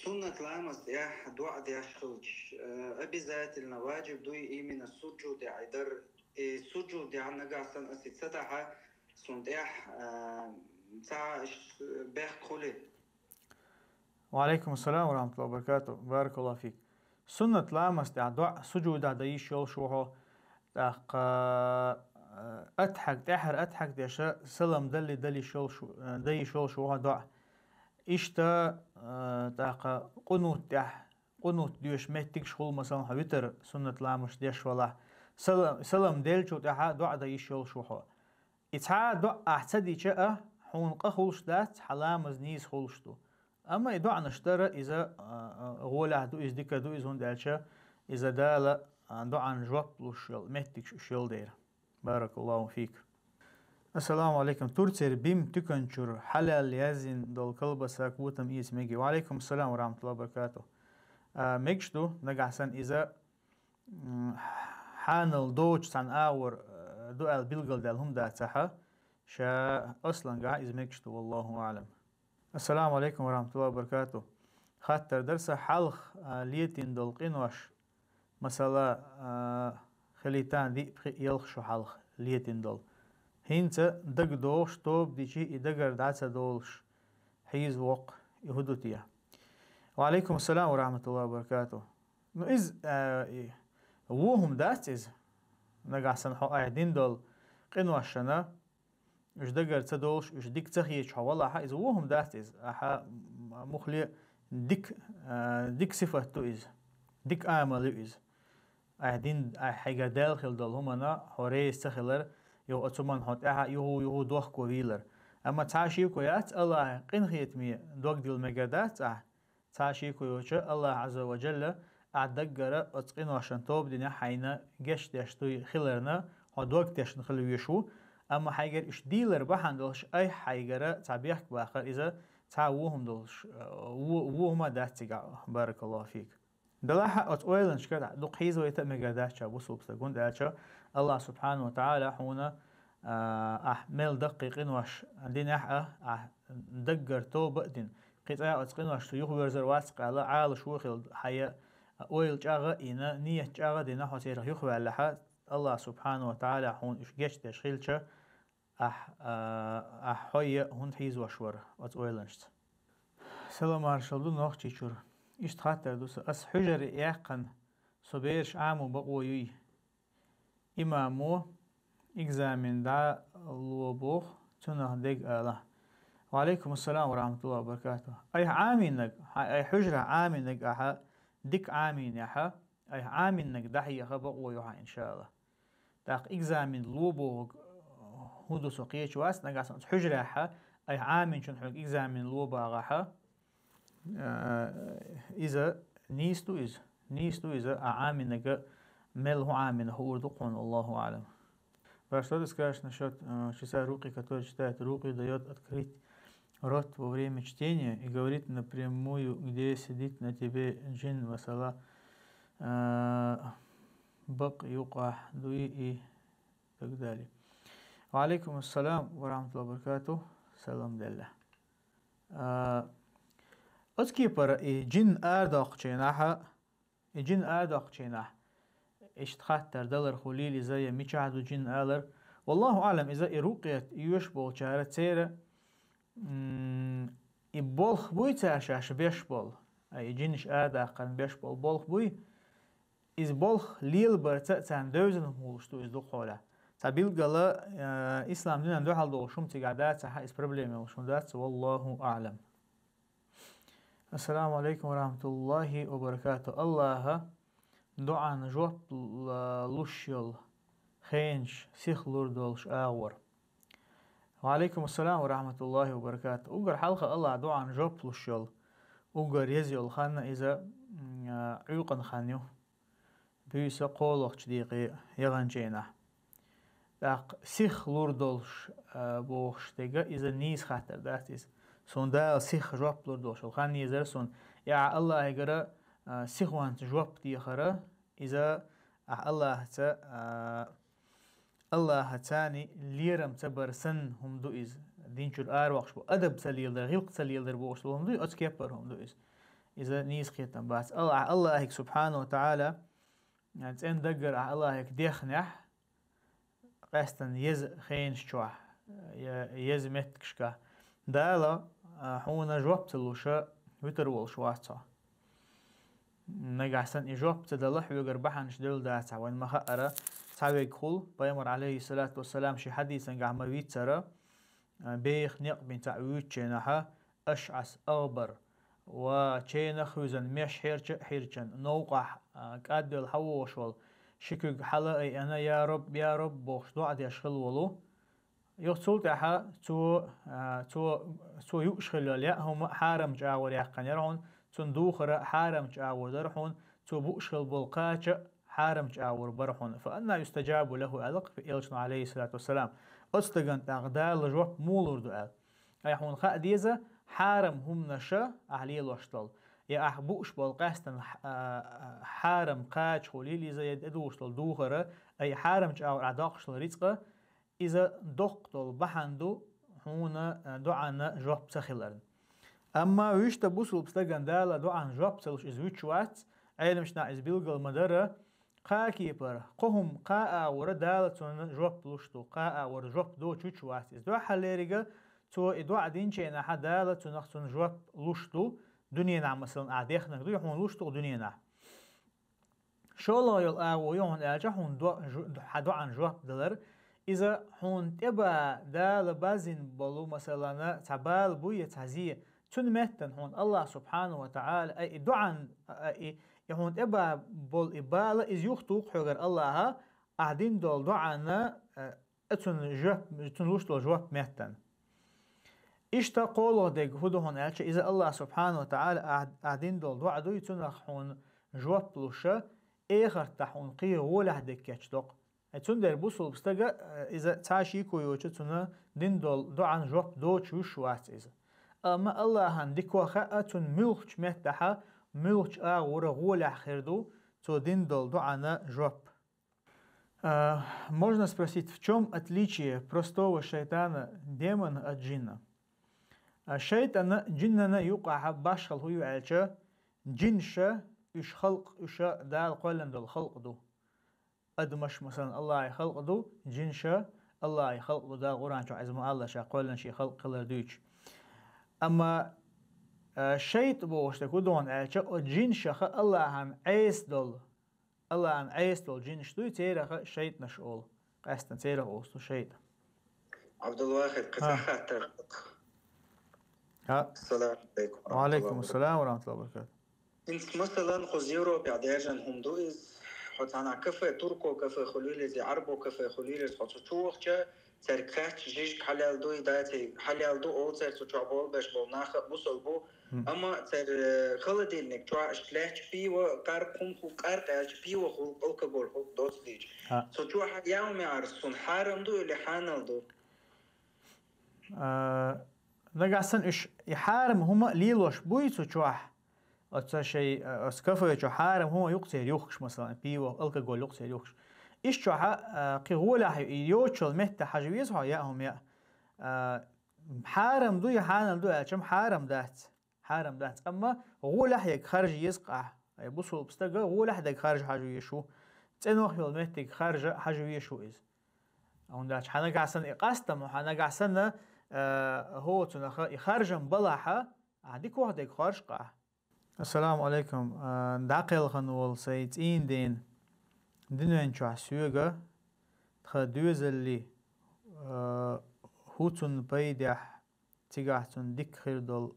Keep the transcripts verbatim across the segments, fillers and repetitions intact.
Суннат ламаз тӀехь дуӀа деш хилча, э, обязательно, важиб дуй именно суджуде Ӏайдар, и суджуде Ӏа нагахь санна аса ца дахьа, сун тӀехь, э, ца иш бехк хули. Ва алейкум ассалам ва рахматуллахи ва баракату. Баракаллаху фик. Суннат ламаз тӀехь дуӀа суджуда да йиш йолуш ву хьо, тӀаккха, э, атхьаг, тӀаьхьара атхьаг деша, салам далли, далиш йолуш, э, да йиш йолуш ву хьо дуӀа. Иштта, э, тӀаккха къунут тӀехь, къунут доьшу меттигаш хула, масалан, хьо витар суннат ламазаш деш валахь, сала-, салам делчул тӀаьхьа дуӀа да йиш йолуш ву хьо. И цхьа а дуӀа ахь ца дича а, хьуна къа хуьлуш дац, хьан ламаз нийса хуьлуш ду. Амма и дуӀанаш дара иза, а, а, гӀолехь ду иза, дика ду иза, хӀунда аьлча иза Дала, а, дуӀан жоп луш йолу меттигаш уьш йолу дера. Баракаллаху фик. Ассаламу алейкум. Турцера БИМ туькан чуьра хьалаьлла яздина долу колбаса котам эца мегий? Ва алейкум ассалам ва рахматуллахи ва баракатух. А, мегаш ду, нагахь санна иза, м, хьанал доцу цхьана агӀор, а, ду аьлла билгалдаьлла хӀума дацахь, ша аслангахь иза мегаш ду, валлаху аълам. Ассаламу алейкум ва рахматуллахи ва баракатух. Хаттар дара сан, хьалха, а, летийна долу къинош, масала, а, хилийтан диъ-пхиъ-ялх шо хьалха летийна долу. ХӀинца дагадогӀуш, тоба дичи и дагара дӀа ца долуш хьийза воккху, и хӀун ду те? Ва алейкум ассалам ва рахматуллахи ва баракатух. Ну, иза, а, и, вон хӀума дац иза. Нагахь санна хьо айхьа дина долу къиношна, уьш дагара ца долуш, уьш дика ца хеташ хьо валахь, иза вон хӀума дац иза. Ахьа м-, муххале дика, а, дика сифат ду иза. Дика амал ю иза. Айхьа дин, айхьа хьайгара даьлла хила долу хӀуманна хьо реза ца хилар, юха оцу хӀуманна хьо тӀаьхьа юху-юху дохко вийлар. Амма цхьа шеко яц, Аллахьан къинхетаме дог дилла мегар дац ахь. Цхьа шеко йоцуш, Аллахь Ӏазза ва Джалла ахь даггара оцу къиношна тоба дина хьайна гечдеш дуй хиларна, хьо дог тешна хила везаш ву, амма хьайгара уьш дийлар бахьана долуш, айхьа хьайгара цхьа бехк баккхар иза цхьа вон хӀума долуш, э, вон, вон хӀума дац цигахь, баракаллаху фик. Делахь а оцу ойланашкара дукха хьийзавайта а мегар дац ша бусулба стаг, хӀунда аьлча Аллахь субхьанаху ва тагӀала хьуна, а, ахь мел даккхий къинош динехь а, ахь даггара тоба а дина, кхин цкъа а оцу къиношца юхаверзар вац кхаьлла, Ӏалашо хила хьан ойла чӀагӀ а йина, ният чӀагӀ а дина, хьо церах юхаваьллехь, Аллахь субхьанаху ва тагӀала хьуна уьш гечдеш хилча, ахь, а, ахь хьо а хӀунда хьийзош вара оцу ойланашца? Салам маршалла ду Нохчийчуьра. Иштта хаттар ду сан. Ас хьуьжаре яьккхина, со бераш Ӏамо бакъо юй? Имамо экзамен дӀало боху, цунах дега ала. Ва алейкум ассалам ва рахматуллахи ва баракатух. Айхьа Ӏамийнарг, хьан, айхьа хьуьжарахь Ӏамийнарг ахьа дика Ӏамийнехь, айхьа Ӏамийнарг дӀахьеха бакъо ю хьан, иншааллахь. ТӀаккха экзамен ло бохург хӀун ду, со кхечу вац, нагахь санна оцу хьуьжарехь айхьа Ӏамийнчунна хьоьга экзамен ло бахахь, а, иза нийса ду иза. Нийса ду иза, а Ӏамийнарг мел хӀун Ӏамийна хуур ду хьуна, Аллаху аълам. Ваш, что ты скажешь насчёт, э, часа рукъи, который читает рукъи, даёт открыть рот во время чтения и говорит напрямую, где сидит на тебе джин, масала, э, бакъ юкъахь дуй и так далее. Ва алейкум ассалам ва рахматуллахи ва баракатух. Салам делла. А, оцу кепара и джин арадоккхучу хенахь, и джин арадоккхучу хенахь, иштта хаттар далар хуьлийла иза, я мичахь ду джин алар. Валлаху аълам, иза и рукъет йоьш болчара церан, м, и болх буй цара шаьш беш болу, а, и джинаш арадаккхарна беш болу болх буй, иза болх лелабарца а царна девзина хӀума хуьлуш ду иза дукхахьолехь. Цхьа билггала, э, ислам динан дуьхьал долуш хӀума цигахь дацахь, иза проблема йолуш хӀума дац, валлаху аълам. Ассаламу алейкум ва рахматуллахи ва баракатух. Аллахьа дуӀан жоп л-, луш йолу хенаш сиха лур долуш агӀор. Ва алейкум ассалам ва рахматуллахи ва баракатух. Уггар хьалха Аллахьа дуӀан жоп луш йолу, уггар еза йолу хан иза, м, а, Ӏуьйкъан хан ю. Буьйса кхоалгӀачу декъе яханчу хенахь. ТӀаккха сиха лур долуш, а, бохуш дерг, иза нийса хаттар дац иза. Суна Дала сиха жоп лур долуш йолу хан езара суна. И ахь Аллахьигара, а, сихонца жоп дехара, иза ахь Аллахьаца, а, Аллахьаца лерам ца бар санна хӀума ду иза. Дин чуьра араваккхаш бу, адаб ца леладар, гӀиллакх ца леладар бохуш долу хӀума дуй, оцу кепара хӀума ду иза. Иза нийса кхетам бац. Алла, Аллахьига субхьанаху ва таӀала, цӀен даггара ахь Аллахьига дехнехь, къаьстина еза хенаш чохь, я еза меттигашкахь, Дала, а, хьуна жоп ца луша вуьтур волуш вац хьо. Нагахь санна и жоп ца дала, хьоьгара бахьанаш девлла дацахь, вайн ма-хаъара, цхьаверг хуьлу, пайхамар, алейхиссалату вассалам, ши хьадисангахь ма-виццара, а, беха некъ бина цхьаъ вуьйцучу хенахьа, ашъас агӀбар, ва ченах вуьзна меш хьерча а хьирчан, новкъахь, а, кӀадвелла хьавогӀуш волу, ши куьг хьала а айъана, я Рабб, я Рабб бохуш, доӀа деш хилла волу. Юха цул тӀаьхьа цо, а, цо, цо юуш хилла йолу яа хӀума а хьарамчу агӀор яьккхина яра хьуна, цунна духар а хьарамчу агӀор дара хьуна, цо бууш хилла болу кхача а хьарамчу агӀор бара хьуна. Фа анна юстаджабу лаху, аьлла-кх элчано, алейхиссалату вассалам. Оцу стагана тӀаккха Дала жоп муха лур ду аьлла. Ай хьуна хаа деза, хьарам хӀуманаша ахь лелош долу, я ахь бууш болу къаьстина, а, хьарам кхачахула иза, я тӀедугӀуш долу духара, ай хьарамчу агӀор ахь доккхуш долу рицкъа, иза доккха долу бахьана ду хьуна, а, доӀанна жоп ца хиларна. Амма вуьшта бусулба стагана Дала доӀанна жоп ца луш иза вуьтуш вац, Ӏеламчу наха иза билгал ма дара, кхаа кепара, кхо хӀума кхаа агӀора Дала цунна жоп луш ду, кхаа агӀора жоп доцуш вуьтуш вац иза. Дуьххьарлерига цо и доӀа динчу хенахьа Дала цунах цунна жоп луш ду, дуьненахь, масалан, ахь дехнарг дуй, хьуна луш ду-кх дуьненахь. ШолгӀа йолу агӀо ю хьуна аьлча, хьуна до-, жу-, хьан доӀанна жоп далар, иза хьуна тӀебан Дала баззина болу, масалана, цхьа бала буй я цхьа зе, цуьнан меттана хьуна Аллах субхьанаху ва таӀала, ай, и доӀан, ай, и, и хьуна тӀебан болу и бала, иза юхатуху хьоьгара Аллаха, ахь дина долу доӀанна, а, цунна жоп, цунна луш долу жоп меттана. Иштта кхоалгӀа дерг хӀун ду хьуна аьлча, иза Аллах субхьанаху ва таӀала ахь, ахь дина долу доӀа дуй, цунах хьуна жоп луша, эхартахь хьуна кхин гӀолехь дерг кечдо-кх. Ай, цундела бусулба стага, э, иза цхьа шеко йоцуш, цунна дина долу доӀанна жоп доцуш вуьш вац иза. Амма Аллахьан дикох хаьа, цунна муьлххачу меттахьа, муьлххачу агӀора гӀолехь хир ду цо дина долу доӀанна жоп. А, можно спросить, в чём отличие простого шайтана, демона от джинна? А, шайтӀана, джиннана юкъахьа башхалла хӀун ю аьлча, джинша, уьш халкъ, уьша Дала кхоьллина долу халкъ ду. Адамаш, масалан, Аллахьи халкъ ду, джинша Аллахьи халкъ ду, Дала Къуръан чохь иза ма-аллара, ша кхоьллина шен халкъ хилар дуьйцуш. Амма, а, шайтӀа бохуш дерг хӀун ду хьуна аьлча, оцу джиншаха Аллахьан Ӏеса долу, Аллахьан Ӏеса долу джинаш дуй, цераха шайтӀанаш олу. Къаьстина церах олуш ду шайтӀа. Абдулвахид, кхин цхьа хаттар. Ха. Ассаламу алейкум ва рахматуллахи ва баракатух. Ва алейкум ассалам ва рахматуллахи ва баракатух. ХӀинца, масалан, кхуза Европехь даьржина хӀума ду иза. Хьо цхьана кафе, турко кафе хуьлийла иза, Ӏарбо кафе хуьлийла иза, хьо цу чу вахча, цаьрга хаьттича, жижиг хьалаьлла дуй, даций, хьалаьлла ду, олу цара, цу чохь болу беш болу нах а бусалба бу. Амма цара, э, холодильник чохь аша лаьттачу пиво, къаркъа хӀума ху-, къаркъа аьлча пиво хул, алкоголь хул доцу дийча. Цу чохь яа хӀума яра, цунна хьарам ду или хьанал ду? А, нагахь санна уьш и хьарам хӀума лелош буй цу чохь? Оцу шайн, а, оцу кафе чу хьарам хӀума юкъа церан юхкуш, масалан, пиво, алкоголь юкъа церан юхкуш. Иш чохь, а, кхин гӀолехь и йоцучул метта хьажа веза хьо, яа хӀума яа. А, хьарам ду я хьанал ду аьлча, хьарам дац. Хьарам дац. Амма гӀолехь ерг харжа еза-кх ахь. Ай, бусулба стага гӀолехь дерг харжа хьажа везаш ву. ЦӀенох йолу меттиг харжа хьажа везаш ву иза. ХӀунда аьлча хьан нагахь санна и къастам, хьан нагахь санна, а, хӀоцунаха и харжам балахьа, ахь дикох дерг хоржу-кх ахь. Ассаламу алейкум. А, дӀакхелхина волу сайн цӀийнан дена динан чохь соьга тхан доьзалли, а, хӀу цунна пайдехь, цигахь цунна дика хир долу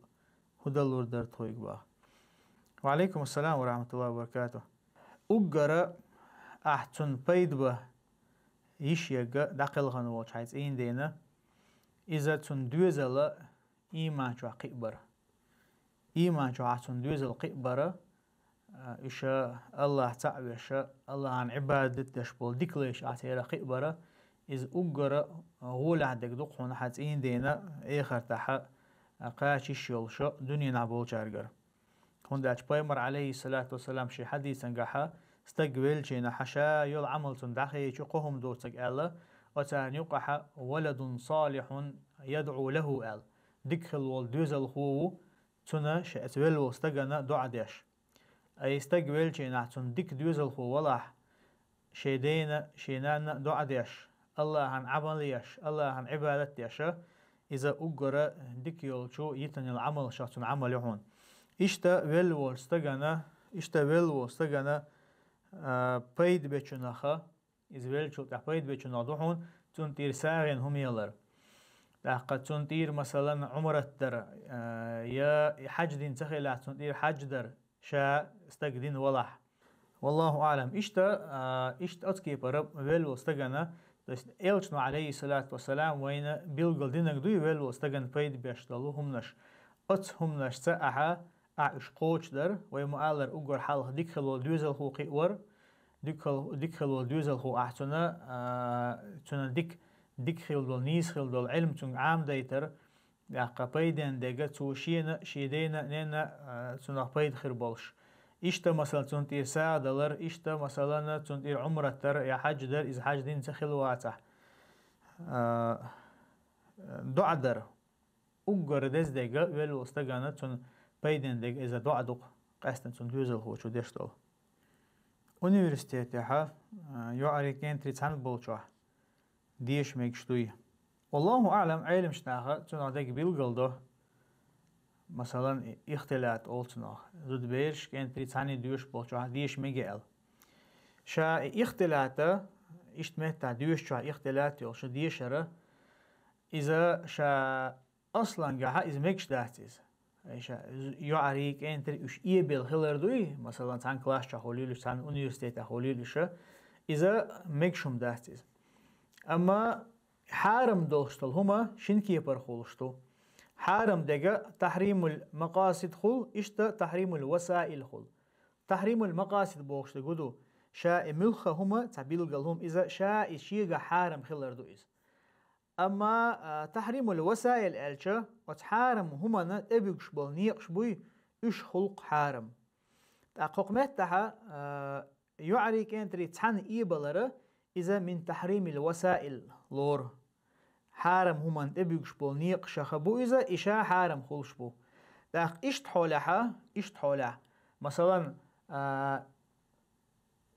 хӀу далур дара тхуьйга баха. Ва алейкум ассалам ва рахматуллахи ва баракатух. Уггара ахь цунна пайда бан йиш ерг дӀакхелхина волчу хьайн цӀийнан дена, иза цунна доьзал ийман чохь кхиабар. Ийман чохь ахь цунна доьзал кхиабар, а, уьш Аллах цхьаъ веш, Аллахьан Ӏибадат деш болу дика лайш ахь церан кхиабар, иза уггара гӀолехь дерг ду-кх хьуна хьан цӀийнан дена эхартахь, а, кхача йиш йолуш дуьненахь болчаьргара. ХӀунда аьлча пайхамар, алейхиссалату вассалам, шен хьадисангахь, стаг веллачу хенахь ша йолу Ӏамал цунна дӀахаийча кхо хӀума доцург аьлла, оцарна юкъахь: «Валадун салихьун يدعو له аьлла. Дика хила волу доьзалхо ву, цунна ша-, оцу велла волу стагана доӀа деш. Ай стаг веллачийнахь цунна дика доьзалхо валахь, шен дена, шен нанна доӀа деш, Аллахьан Ӏамал еш, Аллахьан Ӏибадат деш, иза уггара дика йолчу йитанал Ӏамалшах цунна Ӏамал ю хьуна. Иштта велла волчу стагана, иштта велла волчу стагана, а, пайда бечунаха, иза веллачул тӀаьхьа пайда бечунах ду хьуна, цунна тӀера сагӀина хӀума ялар. ТӀаккха цунна тӀера, масалан, Ӏумрат дар, а, я хьаьж дина ца хилахь, цунна тӀера хьаьж дар, ша стаг дина валахь. Валлаху аълам. Иштта, а, иштта оцу кепара велла волу стагана, то есть элчано, алейхиссалату вассалам, вайна билгал динаг дуй велла волу стагана пайда беш долу хӀуманаш. Оцу хӀуманашца ахьа, ахьа уьш кхочуш дар, вай ма-аллара уггар хьалха дика хила волу доьзалхо кхиавар, дика хила, дика хила волу доьзалхо ахьа цунна, а, цунна дика, дика хила долу, нийса хила долу Ӏилма цуьнга Ӏамадайтар, тӀаккха пайденна дега цо шена, шен дена, ненна, а, цунах пайда хир болуш. Иштта, масалан, цунна тӀера сагӀа далар, иштта, масалан, цунна тӀера Ӏумрат дар я хьаьж дар, иза хьаьж дина ца хила вацахь. А, доӀа дар. Уггар деза дега, велла волу стагана цунна пайденна дега иза доӀа ду-кх, къаьстина цунна доьзалхочо деш долу. Университетехьа, а, йоӀарий кӀентарий цхьаьна болчохь деша мегаш дуй? Валлаху аълам, Ӏеламчу наха цунах дега билгал до. Масалан, и-, ихтилат олу цунах. Зудабераш кӀентарий цхьаьна доьшуш болчохь деша мега аьлла. Ша и ихтилата, иштта меттахь доьшучохь ихтилат йолуш дешара, иза ша аслангахьа иза мегаш дац иза. Айша, йоӀарий кӀентарий уьш эбелла хилар дуй, масалан, цхьана класс чохь хуьлийла уьш, цхьана университетехь хуьлийла уьш, иза мегаш хӀума дац иза. Амма хьарам долуш долу хӀума шина кепара хуьлуш ду. Хьарам дега тахьримул макъасид хуьлу, иштта тахьримул васаил хуьлу. Тахьримул макъасид бохуш дерг хӀун ду? Ша и муьлхха хӀума, цхьа билгал хӀума иза, ша и шегахь хьарам хилар ду иза. Амма, а, тахьримул васаил аьлча, оцу хьарам хӀуманна тӀебуьгуш болу некъаш буй, уьш хуьлу-кх хьарам. ТӀаккха хӀокху меттахьа, а, йоӀарий кӀентарий цхьаьна эбалара, иза мин тахьримил васаил лору. Хьарам хӀуманна тӀебуьгуш болу некъашаха бу иза, и ша хьарам хуьлуш бу. ТӀаккха иштта хьолехьа, иштта хьолехь, масалан, а,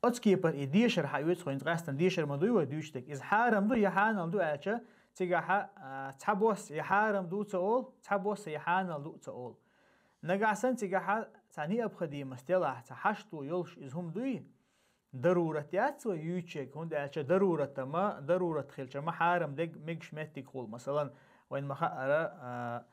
оцу кепара и дешар хьаоьцу хьуна, къаьстина дешар ма дуй вай дуьйцуш дерг. Иза хьарам ду я хьанал ду аьлча, цигахьа, а, цхьабосса я хьарам ду ца олу, цхьабосса я хьанал ду ца олу. Нагахь санна цигахьа цхьа необходимость делахь, цхьа хьашто йолуш иза хӀума дуй, дарурат яц вай юьйцуш ерг, хӀунда аьлча даруратама, дарурат хилча ма хьарам дерг мегаш меттиг хуьлу. Масалан, вайна ма хаъара, а,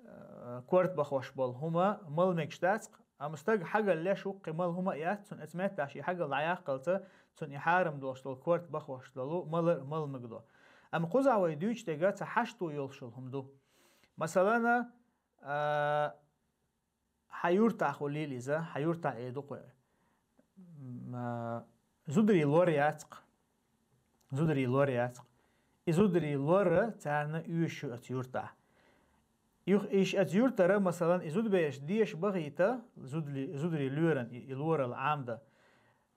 а, корта бахош болу хӀума мала мегаш дац-кх, амма стаг хьагаллеш ву-кх, кхин мала хӀума а яц, цунна оцу меттахь шен хьагал дӀаяккхалца, цунна и хьарам долуш долу корта бахош долу малар а мала мегадо. Амма кхузахь вай дуьйцуш дерг цхьа хьашто йолуш йолу хӀума ду. Масалана, а, хьан юртахь хуьлийла иза, хьан юртахь эр ду-кх вай. М, а, зударий лор яц-кх. Зударий лор яц-кх. И зударий лор царна оьшуш ю оцу юртахь. Юха иштта оцу юьртара, масалан, и зудабераш деша бахийта, зудали-, зударий лоьран и, и лорал Ӏамда.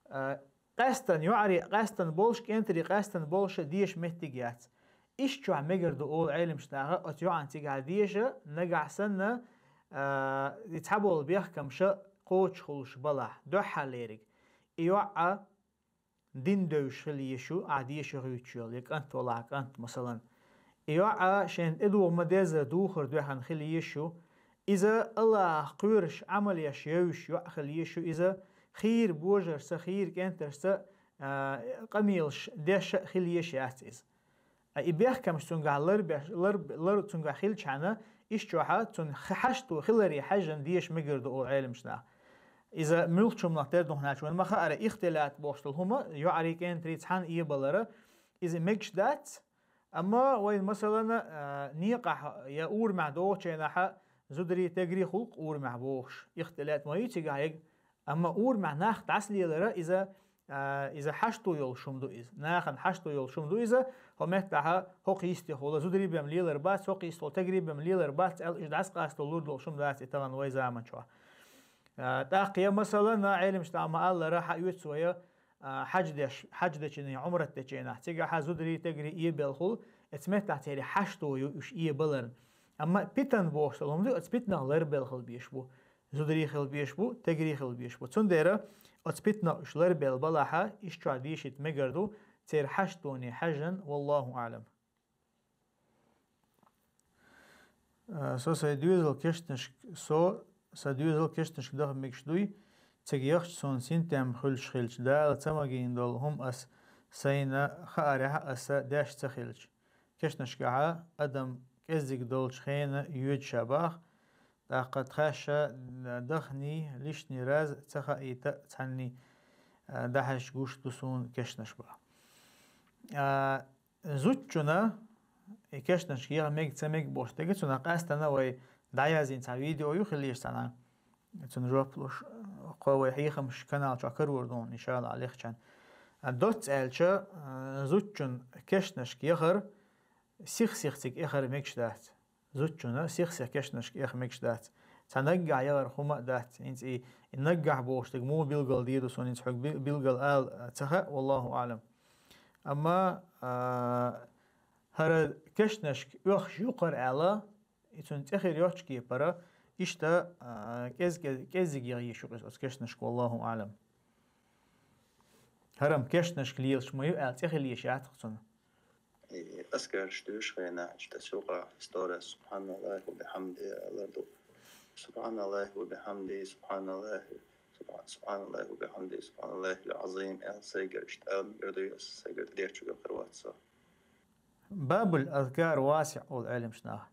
А, къаьстина йоӀарий, къаьстина болуш, кӀентарий къаьстина болуш деша меттиг яц. Иштта чохь мегар ду олу Ӏеламчу наха оцу йоӀана цигахь деша, нагахь санна, а, и цхьаболу бехкамаш кхочуш хуьлуш балахь, дуьххьарлериг. И йоӀ а дин девзаш хила езаш ю, ахь деша гӀуьйтуш йолу, я кӀант валахь кӀант, масалан. И йоӀ а шайна тӀедогӀу ма-деззара духар доьхна хила езаш ю. Иза Аллахах кхоьруш, Ӏамал еш, йевзаш йоӀ хила езаш ю. Иза хийра божаршца, хийра кӀентаршца, а, къамелаш деш а хила езаш яц иза. А и бехкамаш цуьнгахь лар беш, лар, лар цуьнгахь хилчхьана, иштта чохьа цунна х-, хьашто хиларе хьаьжжина деша мегар ду олу Ӏеламчу наха. Иза муьлххачу хӀуманах тера ду хьуна аьлча, вайна ма хаъара, ихтилат бохуш долу хӀума, йоӀарий кӀентарий цхьаьна эбалара, иза мегаш дац, амма вайна, масалана, а, некъахь я урамехь догӀучу хенахьа зударий, тегарий хуьлу-кх урамехь бохуш, ихтилат ма ю цигахь ерг, амма урамехь нах дӀасалелара иза, а, иза хьашто йолуш хӀума ду иза. Нахана хьашто йолуш хӀума ду иза, хӀокху меттахьа хӀокху йистехула зударий бен лелар бац, хӀокху йистехула тегарий бен лелар бац аьлла, иза дӀасакъасталур долуш хӀума дац и тахана вай заманчохь. А, тӀаккха я, масалана, Ӏеламчу наха ма-аллара, хьаоьцу вай, а, хьаьж деш, хьаьж дечу хенахь, Ӏумрат дечу хенахь, цигахьа зударий, тегарий эбелла хуьлу, Эцу меттахь церан хьашто ю уьш эбаларна. Амма питан бохуш долу хӀума ду, оцу питанах ларбелла хила безаш бу. Зударий хила безаш бу, тегарий хила безаш бу. Цундела оцу питанах уьш ларбелла балахьа, иштта чохь дийшийта мегар ду, церан хьаштоне хьаьжжина, валлаху аӀлам. Э, со сайн доьзал кешнашка, со сан доьзал кешнашка даха мегаш дуй, цига яхча суна синтем хуьлуш хилча, Дала ца магийна долу хӀума ас сайна хаарехь аса деш ца хилча. Кешнашкахьа адам кӀеззиг долчу хенан йоьду ша баха, тӀаккха тхаьш ша дахний, лишний раз ца хаийта цхьанний, э, дӀахьаьжча гуш ду суна кешнаш баха. А, Зудчунна и кешнашка яха мега ца мега бохуш дерг, цунах къаьстина вай дӀаяздина цхьа видео ю хила еза цхьана. Цунна жоп луш, кхо вай хьехамаш канал чохь карор ду, иншалла, лехчан. А, доцца аьлча, а, зудчунна кешнашка яхар сих-сих цига эхар мегаш дац. Зудчунна сих-сих кешнашка эха мегаш дац. Цхьа наггахь яхар хӀума а дац. ХӀинца и, и наггахь бохуш дерг муха билгал дийр ду суна, хӀинца хьоьга би-, билгал ала ца хаьа, валлаху аӀлам. Амма, а, хӀара кешнашка оьхуш ю-кх хӀара аьлла, и цунна цӀе хир йоцчу кепара, иштта, а, кӀез-, кӀез-, кӀеззиг яха йиш ю-кх иза оцу кешнашка, валлаху аӀлам. ХӀара-м кешнашка лелаш ма ю аьлла, цӀе хила йиш яц-кх цунна. И азкараш доьшучу хенахь, иштта юкъахь сторис «Субханаллахи ва бихьамдихи» алар ду. «Субханаллахи ва бихьамдихи, субханаллахи, субханаллахи ва бихьамдихи, субханаллахил Ӏазим» аьлла, сайгара иштта ала мегар ду, аса сайгара дечуьнга кхер вац со. Бабул азкар васиӀ олу Ӏеламчу наха.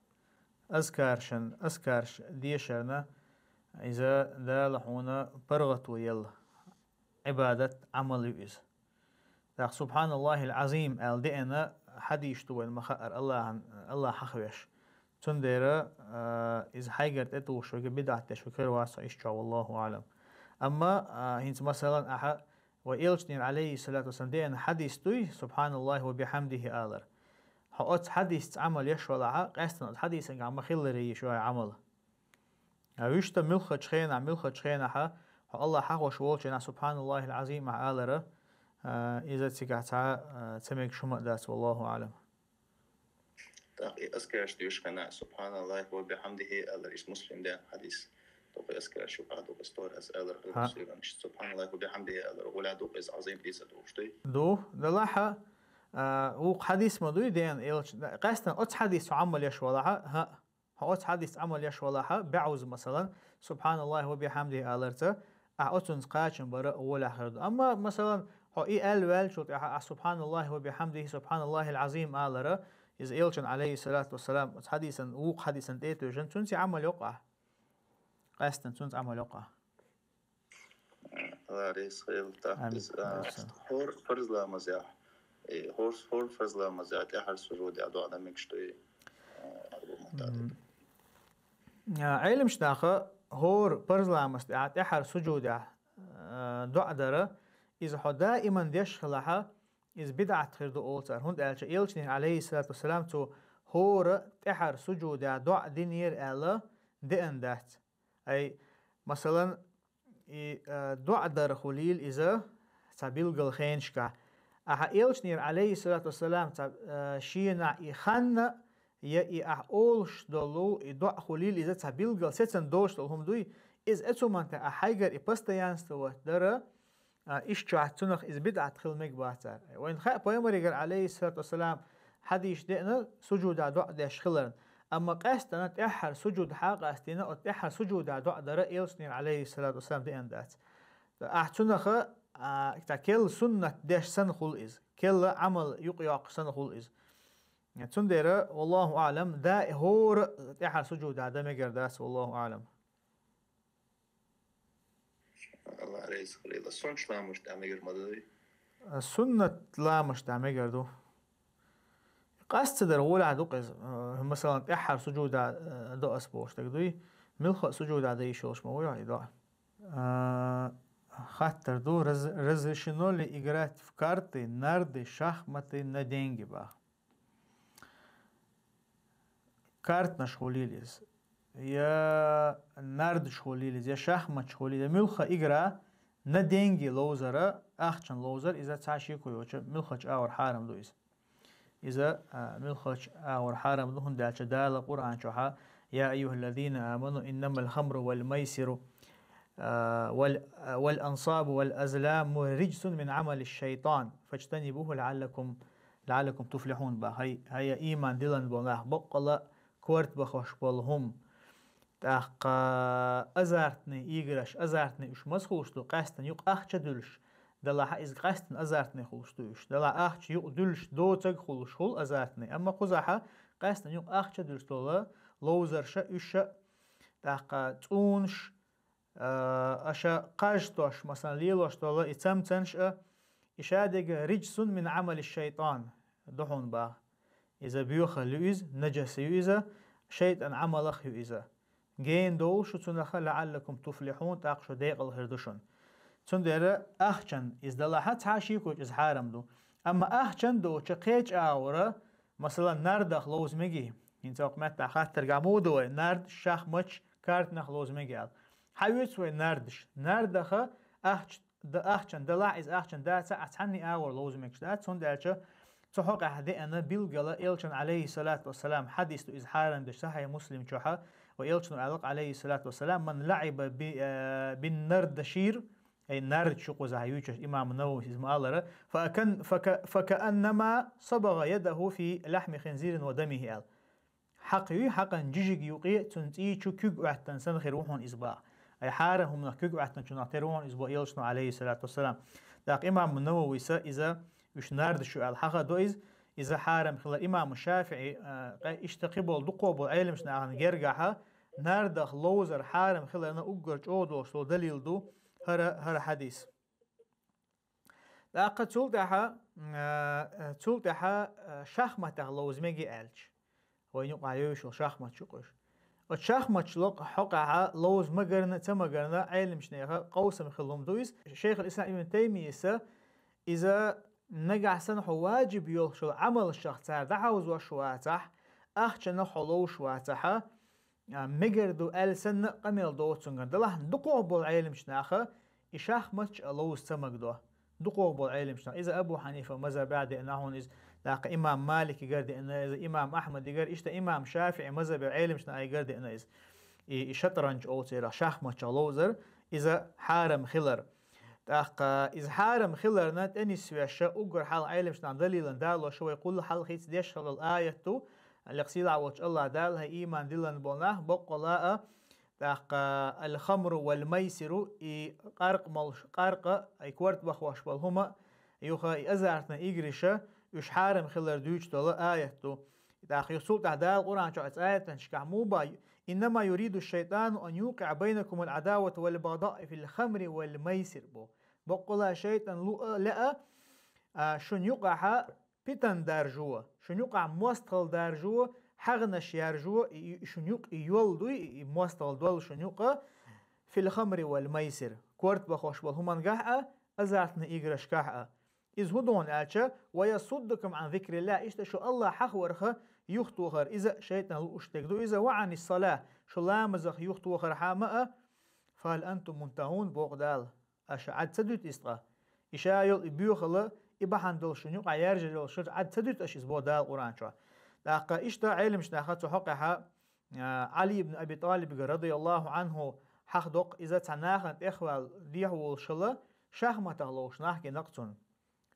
Азкаршан, азкарш дешарна, иза Дала хьуна паргӀато елла Ӏибадат, Ӏамал ю иза. ТӀаккха «Субханаллахил Ӏазим» аьлла деана хьадисаш ду вайна ма-хаъара Аллахьан, Аллахь хьахавеш. Цундела, а, иза хьайгара тӀетухуш верг, бидӀат деш верг хир вац со иштта чохь, валлаху аӀлам. Амма, а, хӀинца, масалан, ахьа вай элчанера, Ӏалайхиссалату вассалам, деана хьадис дуй, «Субханаллахи ва бихьамдихи» алар. Хьо оцу хьадисца Ӏамал еш валахьа, къаьстина оцу хьадисангахь ма-хиллара йиш ю хьан Ӏамал. А вуьшта муьлххачу хенахь, муьлххачу хенахьа хьо Аллахь хьахош волчу хенахь «Субханаллахил Ӏазим» ахь алара, а, иза цигахь цхьа, а, ца мегаш хӀума а дац, валлаху аӀлам. ТӀаккха и азкарш доьшучу хенахь «Субханаллахи ва бихьамдихи» алар, иза Муслим деана хьадис. ТӀаккха и азкарш юкъахь ду-кх, ас тора ас алар, хӀа, хӀара суьйранаш «Субханаллахи ва бихьамдихи» алар, гӀур ду-кх иза, Ӏазим дийца духуш дуй? Ду, делахь а, а, вукху хьадис ма дуй деана элча, къаьстина оцу хьадисца хьо Ӏамал еш валахьа, хӀаъ. Хьо оцу хьадисца Ӏамал еш валахьа, бегӀуза, масалан, «Субханаллахи ва бихьамдихи» аларца, ахь оцунца кхачам бара гӀолехь хир ду. Амма, масалан, хьо и аьлла ваьллачул тӀаьхьа ахь «Субханаллахи ва бихьамдихи, субханаллахил Ӏазим» алара, иза элчан, Ӏалайхиссалату вассалам, оцу хьадисан, вукху хьадисан тӀе а тоьшан, цунца Ӏамал йоккху ахь. Къаьстина цунца Ӏамал йоккху ахь. Аллах реза хуьлда, тӀаккха. Амин. Иза, а, хӀора фарз ламазехь, э, хӀора, хӀора фарз ламазехь тӀаьхьара сужудехь доӀа дан мегаш дуй, а, аргумент а ду. М. А, Ӏеламчу наха хӀора фарз ламаз тӀе-, тӀаьхьара сужудехь, а, доӀа дара, иза хьо даиман деш хилахьа, иза бидӀат хир ду олу цара, хӀунда аьлча элчанера, Ӏалайхиссалату вассалам, цо хӀора тӀаьхьара сужудехь доӀа динера аьлла деана дац. Ай, масалан, и, а, доӀа дар хуьлийла иза цхьа билггал хенашкахь. Ахьа элчанера, Ӏалайхиссалату вассалам, цхьа, а, шена и ханна, я и ахь олуш долу и доӀа хуьлийла иза цхьа билггал сецан долуш долу хӀума дуй, иза эцу манта ахь хьайгара и постоянство дара, а, иштта чохь цунах иза бидӀат хила мега бацара. Вайна хаьа пайхамаригара, Ӏалайхиссалату вассалам, хьадисаш деана, сужуда доӀа деш хиларна. Амма къаьстина тӀаьххьара сужуда хьакъастийна, оцу тӀаьххьара сужуда доӀа дара элчанера, Ӏалайхиссалату вассалам, деана дац. Ахь цунаха, а, цхьа келла суннат деш санна хуьлу иза. Келла Ӏамал юкъайоккхуш санна хуьлу иза. Цундела, валлаху аӀлам, да, хӀора тӀаьххьара сужуда дан мегар дац, валлаху аӀлам. Аллах реза хуьлийла. Суннат ламазаш тӀехь мегар ма дуй? Суннат ламазаш тӀехь мегар ду. Къаста дар гӀолехь ду-кх иза. Масалан, тӀаьххьара сужуда, э, до ас бохуш дерг дуй. Муьлхха а сужуда дан йиш йолуш ма вуй и доӀа. Э, хаттар ду, раз-, разрешено ли играть в карты, нарды, шахматы на деньги баха? Картанаш хуьлийла иза, я нардаш хуьлийла иза, я шахматаш хуьлийла, я муьлхха игра на деньги ловзара, ахчан ловзар, иза цхьа шеко йоцуш муьлххачу агӀор хьарам ду иза. Иза, а, муьлххача агӀор хьарам ду, хӀунда аьлча Дала Къуръан чохь: «يا أيها الذين آمنوا إنما الخمر والميسر، а, وال-، а, والأنصاب والأزلام رجس من عمل الشيطان فاجتنبوه لعلكم، لعلكم تفلحون», бах. ХӀай, хӀай, ийман диллина болу нах, боккъала корта бахош болу хӀума. ТӀаккха азартный играш, азартный уьш маса хуьлуш ду, къаьстина юкъа ахча дуьллуш. Делахь иза къаьстина азартный хуьлуш ду уьш. Делахь ахча юкъа дуьллуш доцург хуьлуш хуьлу азартный. Амма кхузахь къаьстина юкъа ахча дуьллуш долу ловзарша, уьш а, тӀаккха цӀунаш, а, аша кхаж тош, масалан, лелош долу и цамцанаш а, и шадерг رجس من عمل الشيطان ду хьуна, бах. Иза боьхалла ю иза, нажас ю иза, шайтӀан Ӏамалах ю иза. Гена довла шу цунах, لعلكم تفلحون, тӀаккха шу декъала хир ду шуна. Цундела ахчан иза делахь а цхьа шеко иза хьарам ду. Амма ахчан доцучу кхечу агӀора, масалан, нардах ловза мегий? ХӀинца окху меттехь хаттар гамуду вай, нард, шахматаш, картанах ловза мегий аьлла. Хьан оьцу вай нардаш? Нардаха ахча д-, ахчан делахь, иза ахчан дацахь а, цхьанний агӀор ловза мегаш дац, хӀунда аьлча цу хьокъехь деана билггала Элчан, عليه الصلاة والسلام, хьадис ду иза хьарам деш, Сахьихь Муслим чохь, ва Элчано аьлла, عليه الصلاة والسلام: «من لعب ب-، э, بالنردشير», ай, нард шу кхузахь юьйцуш, имам Нававис иза ма-аллара, «فكأن-، فك-، فكأنما صبغ يده في لحم خنزير ودمه», аьлла. Хьакха юй, хьакхан жижиг юкъе цуьнан цӀий чу куьг Ӏоьттина санна хир ву хьуна иза, бах. Ай, хьарам хӀуманах куьг Ӏоьттинчунах тера ву хьуна иза, бо Элчано, عليه الصلاة والسلام. ТӀаккха имам Навависа иза уьш нард шу аьлла хьахадо иза, иза хьарам хилар. Имам ШафиӀи, а, къе иштта кхин болу дукхох болу Ӏеламчу нахана гергахь нардах ловзар хьарам хиларна уггар чӀогӀа долуш долу далил ду хӀара, хӀара хьадис. ТӀаккха цул тӀаьхьа, а, цул тӀаьхьа, а, шахматах ловза мегий аьлча, вайн юкъахь йовзуш йолу шахматаш ю-кх уьш. Оцу шахматаш локх хьокъехь ловза магарна, ца магарна, Ӏеламчу нехан къовсам хилла хӀума ду иза. Шайхул-Ислам Ибн Таймийса иза нагахь санна хьо ваджиб йолуш йолу Ӏамалшах цара дӀахьовзош вацахь, ахчанах хьо ловзуш вацахь, а, мегар ду аьлла санна къамел доцу цуьнгара. Делахь дукхох болу Ӏеламчу наха и шахматаш а ловза ца магадо. Дукхох болу Ӏеламчу наха. Иза Абу Хьанифа мазхабехь деана хьуна иза, тӀаккха имам Маликигара деана иза, имам Ахьмадигара, иштта имам ШафиӀи мазхабе Ӏеламчу нахигара деана иза. И, и шатранж олу церах, шахматчах ловзар, иза хьарам хилар. ТӀаккха иза хьарам хиларна тӀе нисвеш уггар хьалха Ӏеламчу нахана далилан далош вай кхул хьалхийца деш хилла аят ду, лекха сийлахь волчу АллахӀ Дала: «ХӀай, ийман диллина болу нах, боккъала а, тӀаккха الخمر والميسر, и къаркъа молуш, къаркъа, и корта бахош болу хӀума, юха и азартный играша, уьш хьарам хилар дуьйцуш долу аят ду». ТӀаккха юха цул тӀаьхьа Дала Къуръан чохь оцу аятанашкахь муха боху: «إنما يريد الشيطان أن يوقع بينكم العداوة والبغضاء في الخمر والميسر», бо. Боккъала шайтӀан лу-, а, лаьа, а, шуна юкъахь питана даржо, шуна юкъахь мостагӀалла даржо, хьагӀнаш яржо, и, и шуна юкъа и йолу дуй, и, и мостагӀалла долу шуна юкъа, في الخمر والميسر, корта бахош болу хӀумангахь а, азартный играшкахь а. Иза хӀун ду хьуна аьлча, ويصدكم عن ذكر الله, иштта шу АллахӀ хьахаварх юхатохар, иза шайтӀан лууш дерг ду иза, وعن الصلاة, шу ламазах юхатохархьама а, فهل أنتم منتهون, боху Дала. Аша Ӏад ца дуьту иза ткъа? И ша йолу и боьхалла, и бахьана долуш шуна юкъахь яржар йолуш, Ӏад ца дуьту аша иза, боху Дала Къуръан чохь. ТӀаккха иштта Ӏеламчу наха цу хьокъехь, а, Ӏали ибн Аби ТӀалибга, رضي الله عنه, хьахдоккху, иза цхьа нахана тӀехвала дехьа волуш хилла, шахматах ловзуш нах гина-кх цунна.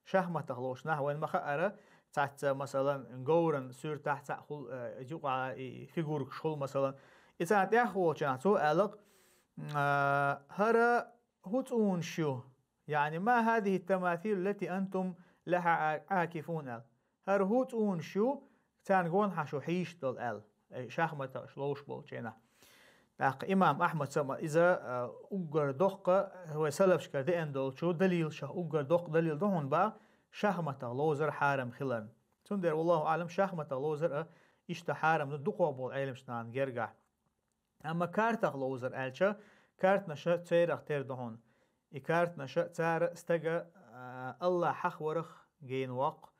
Шахматах ловзуш нах, вайна ма-хаъара, цхьацца, масалан, говран суьртахь цхьаъ хуьлу, а, юкъахь и фигуркаш хуьлу, масалан. И царна тӀехволчу нах, цо аьлла-кх, а, хӀара хӀун цӀунаш ю? يعني ما هذه التماثيل التي أنتم لها عاكفون, аьлла. ХӀара хӀун цӀунаш ю, царна гонахьа шу хьийзаш долу, аьлла. Ай, шахматаш ловзуш болчу хенахь. ТӀаккха имам Ахьмад сама иза, а, уггар доккха, вай салафашкара деана долчу далилшах уггар доккха далил ду хьуна, бах, шахматах ловзар хьарам хиларна. Цундела, والله أعلم, шахматах ловзар а иштта хьарам ду дукхох болу Ӏеламчу нахана гергахь. Амма картах ловзар аьлча, картнаша церах тера ду хьуна. И картнаша цара стага, а, АллахӀ хьахаварах гена воккху,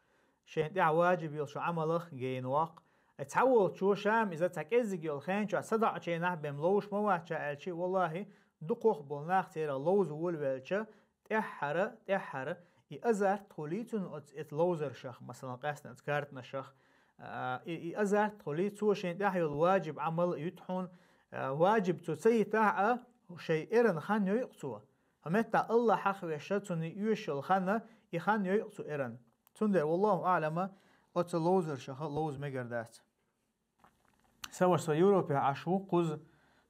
шайна тӀехь ваджиб йолчу Ӏамалах гена воккху. Ай, цхьаволчо ша-м иза цхьа кӀеззиг йолу хен чохь садоӀучу хенахь бен ловзуш ма вац ша аьлча, валлахӀи, дукхох болу нах церах ловза волавелча, тӀаьххьара, тӀаьххьара, И азарт хули цун оц-, эц ловзаршах, масалан, къаьстина оц картнашах, а, и, и азарт хули, цо шен тӀехь йолу ваджиб Ӏамал юьту хьуна, а, ваджиб цо ца йитахь а, шайн эран хан йойкъу цо. ХӀа меттахь Аллахь хьахвеша, цунна оьшуш йолу хан, и хан йойкъу цу эран. Цундела, валлаху аълама, оца ловзаршаха ловза мегар дац. Сан ваша, со Европехь Ӏаш ву, кхуза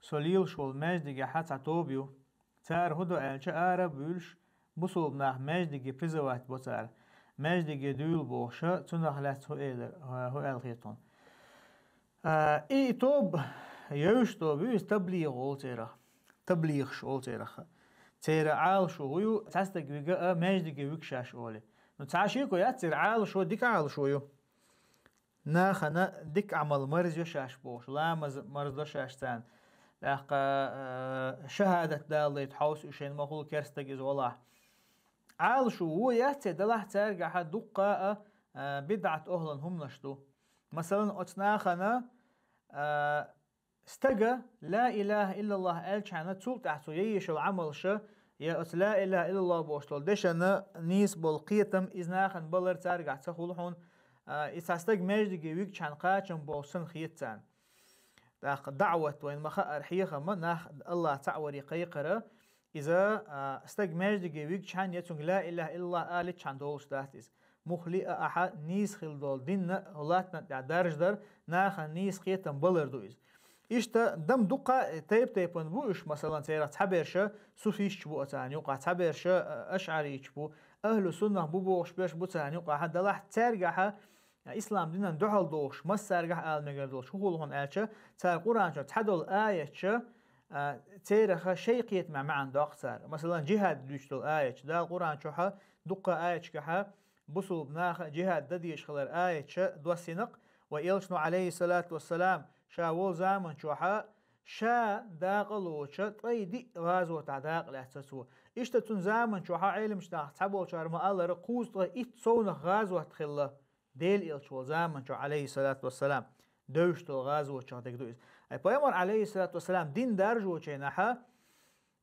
со лелаш волу маьждигехь цхьа тоба ю. Цара хӀун до аьлча, ара а буьйлуш, бусулба нах маьждиге призывать бо цара. Маьждиге дуьйла бохуша, цунах лаьцна хӀун элира, хӀун аьлла хета хьуна. А, и тоба, евзаш тоба ю иза, таблигъ олу церах. Таблигъаш олу церах. Церан Ӏалашо хӀун ю, цхьа стаг вига а, маьждиге вига шаьш олий. Ну, цхьа шеко яц церан, Ӏалашо дика Ӏалашо ю. Нахана дика Ӏамал марзайо шаьш бохуш, ламаз марздо шаьш царна. ТӀаккха, а, шахӀадат далалайта хьовса уьш, шайна ма хуьлу керстаг иза гӀолахь. Ӏалашо вон яц церан, делахь цаьргахьа дуккха а, а, бидӀат охӀлан хӀуманаш ду. Масалан, оцу нахана, а, стага «Ла илаха иллаллахӀ» аьллачхьана, цул тӀаьхьа цо ян езаш йолу Ӏамалша, я оцу «Ла илаха иллаллахӀ» бохуш долу дешана нийса болу кхетам иза нахана балар цаьргахь ца хуьлу хьуна, а, и цхьа стаг маьждиге вигчхьана кхачам болуш санна хета царна. ТӀаккха даӀват, вайна ма-хаъара, хьехам, нах Аллахь цхьаъ варе кхайкхар, иза, а, стаг маьждиге вигчхьана я цуьнга «Ла илаха иллаллахӀ» аличхьана долуш дац иза. Мухха а ахьа нийса хилла долу дин а латтана тӀехь даржадар, нахана нийса кхетам балар ду иза. Иштта дам дуккха а тайп-тайпана бу уьш, масалан, церах цхьаберш суфисташ бу царна юкъахь, цхьаберш, а, ашӀариташ бу, ахӀлу суннах бу бохуш берш бу царна юкъахь, делахь цаьргахьа ислам динан дуьхьал дохуш, массаьргахь ала мегар долуш хӀун хуьлу хьуна аьлча, цара Къуръан чохь цхьадолу аяташ, а, церах шайн кхетамехь маьӀна доккху цара. Масалан, джихӀад дуьйцуш долу аяташ, Дала Къуръан чохь дуккха а аяташкахь бусулба наха джихӀад дан дезаш хилар аяташ доссийна-кх, вайн элчано, Ӏалайхиссалату вассалам, ша волу заман чохь ша дакъа лоцуш, ткъе диъ гӀазотехь дакъа лаьцна цо. Иштта цуьнан заман чохь Ӏеламчу нахах цхьаболчара ма-аллара, кхузткъе итт совнаха гӀазот хилла Делан элча волу заман чохь, Ӏалайхиссалату вассалам, девзаш долу гӀазотех дерг ду иза. Ай, пайхамар, Ӏалайхиссалату вассалам, дин даржочу хенахь,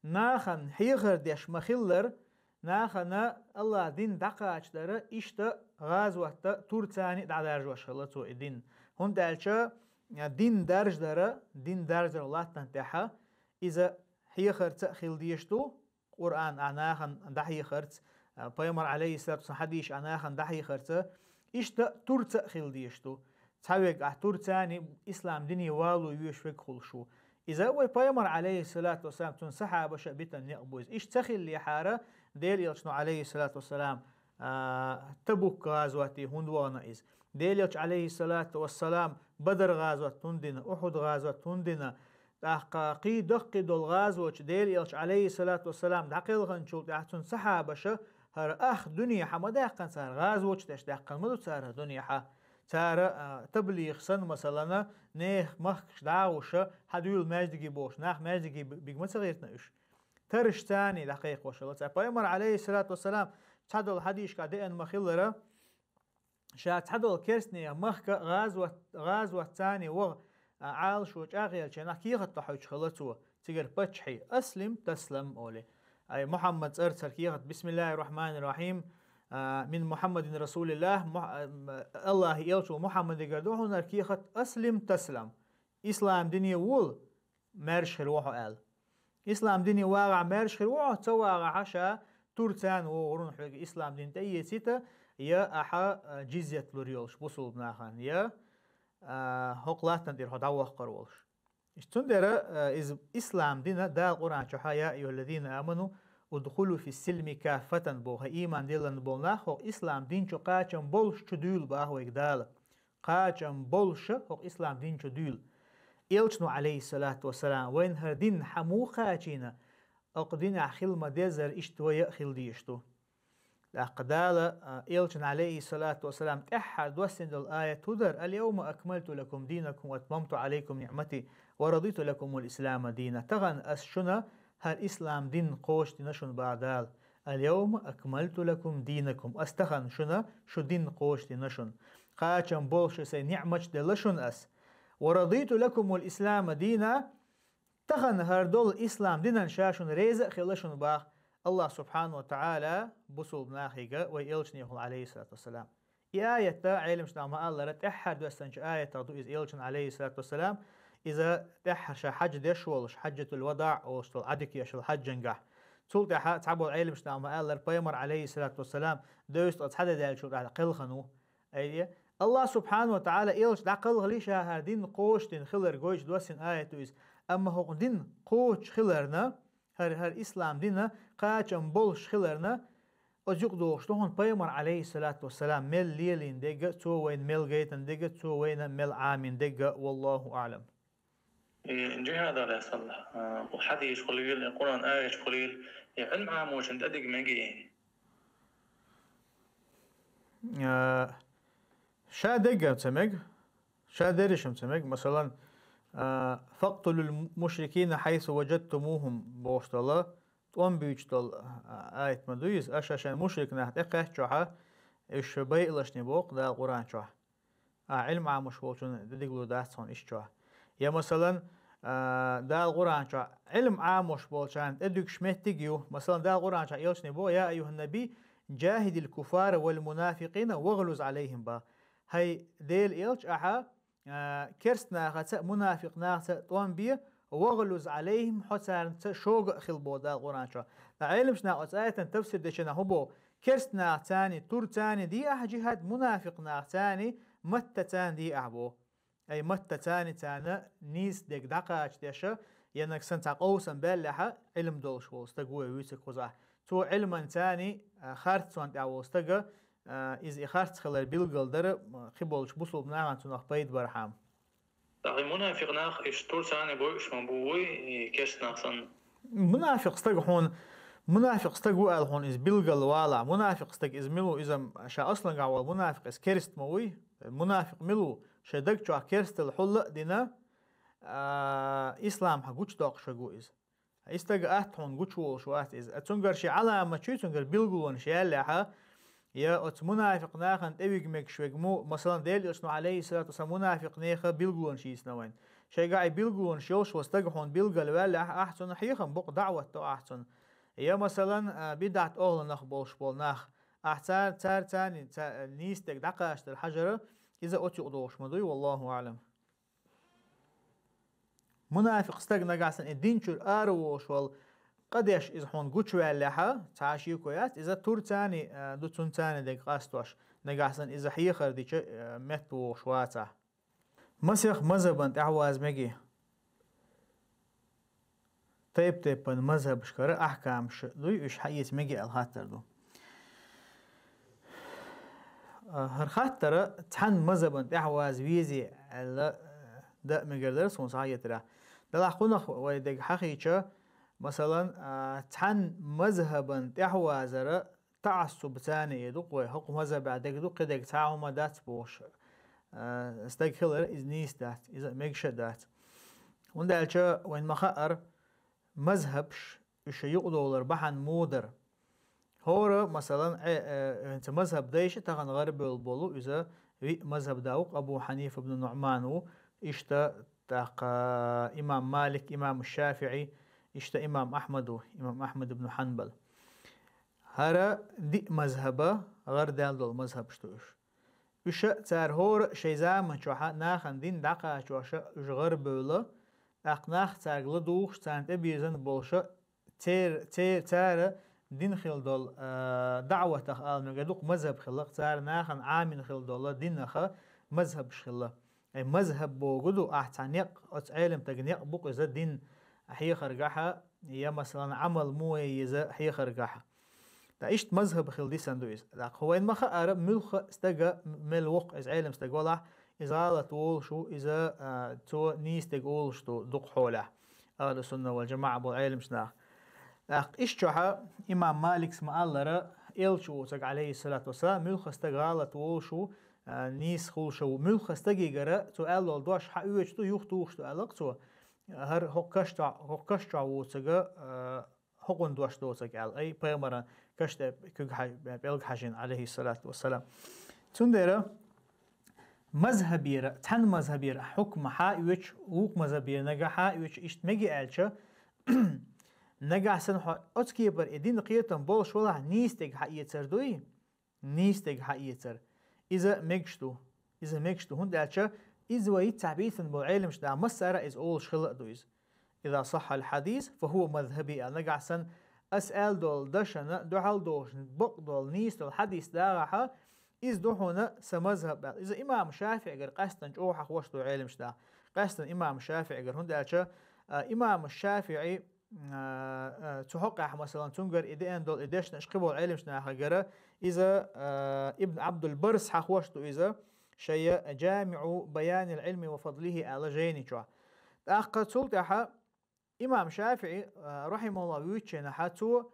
нахана хьехар деш ма-хиллара, нахана Аллахь дин дӀакхачадар, иштта гӀазотехь, турцехь дӀадаржош хилла цо и дин. ХӀунда аьлча дин даржадар, дин даржадар латтана тӀехь, иза хьехарца а хила дезаш ду, Къуръан ахь нахана дӀахьехарца, а, пайхамар, Ӏалайхиссалату вассалам, хьадисаш ахь нахана дӀахьехарца, иштта турца а хила дезаш ду. Цхьаверг ахь турцехь ислам дине вало везаш верг хуьлуш ву. Иза вайн пайхамар, Ӏалайхиссалату вассалам, цуьнан сахьабаша а битина некъ бу иза. Иштта ца хиллехьара, Делан элчано, Ӏалайхиссалату вассалам, а, Табук гӀазоте хӀунда вахана иза. Делан элча, Ӏалайхиссалату вассалам, Бадр гӀазот хӀунда дина, Ухьуд гӀазот хӀунда дина, тӀаккха кхин даккхий долу гӀазоташ Делан элча, Ӏалайхиссалату вассалам, дӀакхелхинчул тӀаьхьа цуьнан сахьабаша, хӀара ах дуьненахь ма даьккхина цара, гӀазоташ деш даьккхина ма ду цара дуьненахь. Цара, а, таблигъ санна, масалана, нехан махкаш дӀа а гӀуш, хьадуьйла маьждиге бохуш, нах маьждиге б-, бига ма ца гӀиртина уьш. Тарраш царний дӀакхайкхош хилла цара. Пайхамар, Ӏалайхиссалату вассалам, цхьадолу хьадисашкахь деана ма-хиллара, ша цхьадолу керстанийн махка гӀазот-, гӀазотехь царний ваха, а, Ӏалашо чӀагӀъеллачу хенахь кехат тӀехь хьуьйцуш хилла цо. Цигара паччахье: «Аслим таслам», — олий. Ай, Мухьаммад цӀарца хӀара кехат: «Бисмиллахир-рахманир-рахим, а, мин Мухьаммадин расулиллах», Мух-, а, Аллахьан элча волу Мухьаммадагара ду хьуна хӀара кехат: «Аслим таслам». Ислам дине вола, маьрша хир ву хьо аьлла. Ислам дине вагӀахь маьрша хир ву хьо, ца вагӀахь ша турцехь вогӀур ву хьоьга ислам дин тӀеэцийта, я ахьа, а, джизьят лур йолуш бусулба нахана, я, а, хӀокху латтана тӀера хьо дӀавоккхур волуш. Цундела, а, иза ислам дина Дала Къуръан чохь: «Я айюхаллазина аману, удхулу фис-силми каффатан», — боху, хӀай ийман диллина болу нах, хӀокху ислам дин чу кхачам болуш чу дуьйла боху вайга Дала. Кхачам болуша хӀокху ислам дин чу дуьйла. Элчано, Ӏалайхиссалату вассалам, вайна хӀара дин хьан муха кхачийна, хӀокху динехь хила ма-деззара иштта вай а хила дезаш ду. ТӀаккха Дала, а, элчана, Ӏалайхиссалату вассалам, тӀаьххьара доссийна долу аят хӀун дара: «Ал-йовма акмалту лакум динакум ва атмамту Ӏалайкум ниӀмати ва радиту лакумул ислама дина». Тахана ас шуна хӀара ислам дин кхочушдина шуна, боху Дала. «Ал-йовма акмалту лакум динакум». Ас тахана шуна шу дин кхочушдина шуна. Кхачам болуша сайн ниӀматаш делла шуна ас. «Ва радиту лакумул ислама дина». Тахана хӀара долу ислам динан ша шуна реза а хилла шуна, боху. Аллах субхьану ва таӀала бусулба нахига вай элчанехула, алейхиссалату вассалам. И аятта Ӏелимчна ма-аллара, тӀеххьара доссанча аятах ду иза элчан, алейхиссалату вассалам, иза тӀеххьара ша хьаджа деш волуш, хьаджатул вадаӀ олуш долу Ӏадика ешал хьаджангахь. Цул тӀаьхьа цхьаболу Ӏелимчна ма-аллара, пайхамар, алейхиссалату вассалам, девза ткъа цхьа де даьллачул тӀаьхьа кхелхана ву. Ай, Аллах субхьану ва таӀала элча дӀакхалхале ша хӀара дин кхочушдина хилар гойтуш доссина аят ду иза. Амма хӀокху дин кхочуш хиларна, хӀара, хӀара ислам дина кхачам болуш хиларна, оцу юкъа догӀуш ду хьуна пайхамар, алейхиссалату вассалам, мел лелийна дерг а, цо вайна мел гайтина дерг а, цо вайна мел Ӏамийна дерг а, валлаху аӀлам. И джихад алейхиссалам, а, хьадисаш хуьлийла, и Къуръан аяташ хуьлийла, и Ӏилма Ӏамочун тӀедига мега и? А, ша деггам ца мега, ша дерришам ца мега. Масалан, а, «Факътулул мушрикина хьайсу ваджадтумухум» бохуш долу, тӀом буьйцуш долу, а, аят ма ду иза, аша шайн мушрик нах тӀекхаьччохьа, уьш байалашне боху Дала Къуръан чохь. А, Ӏилма Ӏамош волчун дедигло дац хьуна иштта чохь. Я, масалан, а, Дала Къуръан чохь Ӏилма Ӏамош болчарна тӀедуьгуш меттиг ю. Масалан, Дала Къуръан чохь элчане боху: «Я айюхьан наби, джахидил куфара вал мунафикъина вагълуз алейхим», боху. ХӀай Делан элча, ахьа, а, керст нахаца а, мунафикъ нахаца а тӀом бе, вагълуз алейхим, хьо царнаца шога а хила боху Дала Къуръан чохь. Ткъа Ӏелимчу наха оцу аятан тафсир дечу нах хӀун боху? Керст нахаца а, турца а де ахьа джихад, мунафикъ нахаца а, маттаца а де ахьа боху. Ай, маттаца а, царна нийса дерг дӀакхачадеш, я нагахь санна цхьа къовсам баьллехьа, Ӏилма долуш волу стаг ву вуьйцург кхузахь. Цо Ӏилманца а, харцонна тӀехь волу стага, а, иза и харц хилар билгал дара, кхиболчу бусулба нахана цунах пайда бархьама. ТӀаккха и мунафикъ нах, иштта турца а бойуш ма бу вуй, и керст нах санна? Мунафикъ стаг хьуна, мунафикъ стаг ву аьлла хьуна иза билгал валахь. Мунафикъ стаг иза мила ву, иза ша аслангахь волу мунафикъ, иза керст ма вуй. Мунафикъ мила ву? Шайн даг чохь керстал хьулла а дина, а, ислам хьан гучудоккхуш верг ву иза. И стаг атта хьуна гучуволуш вац иза. Цуьнгара ши Ӏаламат чуй, цуьнгара билгалонаш яьллехьа, я оцу мунафикъ нахана тӀевига мегаш верг ма ву, масалан, Делан элчано, алейхиссалату вассалам, мунафикъ нехан билгалонаш йийцина вайна. Шайгахь и билгалонаш йолуш волу стаг хьуна билгал ваьллехьа, ахьа цунна хьехам бу-кх, даӀват до ахьа цунна. Я, масалан, а, бидӀат охьланах болуш болу нах, ахьа цара, цара, царна, ца-, нийса дерг дӀакхачадар хьажара, иза оцу юкъа догӀуш ма дуй, валлаху аӀлам. Мунафикъ стаг нагахь санна и дин чуьра ара волуш волу къа деш иза хьуна гучуваьллехьа, цхьа а шеко яц, иза турца а, а, ду цунца а дерг къастош, нагахь санна иза хьехар дича, а, метта вогӀуш вацахь. Масех мазхабан тӀаьхьаваза меги? Тайп-тайпана мазхабашкара ахькамаш дуй, уьш хьаэца меги аьлла хаттар ду. А, хӀара хаттара цхьана мазхабан тӀаьхьаваза везий аьлла, а, даа мегар дара суна схьахетарехь. Делахь кхунах вай дерг хьахийча, масалан, а, цхьана мазхабан тӀаьхьавазара таӀассуб царна и ду-кх вай, хӀокху мазхабехь дерг ду, кхидерг цхьа а хӀума дац бохуш, а, стаг хилар иза нийса дац, иза мегаш а дац. ХӀунда аьлча вайна ма-хаъара, мазхабаш, уьш юкъадовлар бахьана муха дара? ХӀора, масалан, э, э, хӀинца мазхаб дайша тахана гӀарабевлла болу, иза виъ мазхаб да ву-кх, Абу Хьанифа ибн Нуъман ву, иштта тӀаккха имам Малик, имам ШафиӀи, иштта имам Ахьмад ву, имам Ахьмад ибн Хьанбал. ХӀара диъ мазхаба гӀарадаьлла долу мазхабаш ду уьш. Уьш а, цара хӀора а шайн заман чохь а нахана дин дӀакхачош а уьш гӀарабевлла, тӀаккха нах цаьрга ладугӀуш, царна тӀебирзина болуш а, цер-, цер-, цара дин хила долу, а, даӀватах ала мегар ду-кх, мазхаб хилла-кх, цара нахана Ӏамийна хила долу динах а мазхабаш хилла. Ай, мазхаб богу ду, ахь цхьа некъ, оцу Ӏелимстага некъ бу-кх иза дин хьехаргахьа, я, масалан, Ӏамал муха е еза хьехаргахьа. Ткъа иштта мазхаб хила дисина ду иза. ТӀаккха вайна ма-хаъара, муьлхха а стага мел воккха иза Ӏелимстаг валахь, иза гӀалат волуш ву, иза, а, цо нийса дерг олуш ду дукха хьолехь, ахьлу сунна вал джамаӀа болу Ӏелимчу наха. ТӀаккха иштта чохь а имам Маликс ма-аллара, элча воцург, алейхиссалату вассалам, муьлхха стаг гӀалат волуш ву, а, нийса хуьлуш ву. Муьлхха стагигара цо аьлла долу дош хьаоьцуш ду, юхатухуш ду аьлла-кх цо. ХӀара хӀокху каш чохь, хӀокху каш чохь воцурга, а, хӀокхунна дош доцург аьлла, ай, пайхамаран каш тӀе куьг хьа-, пӀелг хьажийна, алейхиссалату вассалам. Цундела мазхабера, цхьана мазхабера хьукма хьаоьцуш, вукху мазхабера нагахь хьаоьцуш иштта меги аьлча, Нагахь санна хьо оцу кепара и дина кхетам болуш валахь, нийса дерг хьаэцар дуй? Нийса дерг хьаэцар. Иза мегаш ду. Иза мегаш ду, хӀунда аьлча иза вай йиццахь бийцина болу Ӏеламчу наха массара а иза олуш хилла а ду иза. «Иза сахьхьал хьадис, фа хӀува мазхьаби», аьлла. Нагахь санна ас аьлла долу дашана дуьхьал долуш, бакъдолу, нийса долу хьадис дагӀахьа, иза ду хьуна сан мазхьаб аьлла. Иза имам ШафиӀигара къаьстина чӀогӀа хьахош ду Ӏеламчу наха. Къаьстина имам ШафиӀигара, хӀунда аьлча, а, имам ШафиӀи, а, а, цу хьокъехь, масалан, цуьнгара и деана долу и дешнаш кхиболу Ӏеламчу нахагара, иза, а, Ибн Абдул Барс хьахош ду иза, шайа «Джамиъу баянил Ӏилми ва фадлихи» аьлла жайни чохь. ТӀаккха цул тӀаьхьа имам ШафиӀи, а, рахьимахуллахӀ, вуьйцучу хенахьа, цо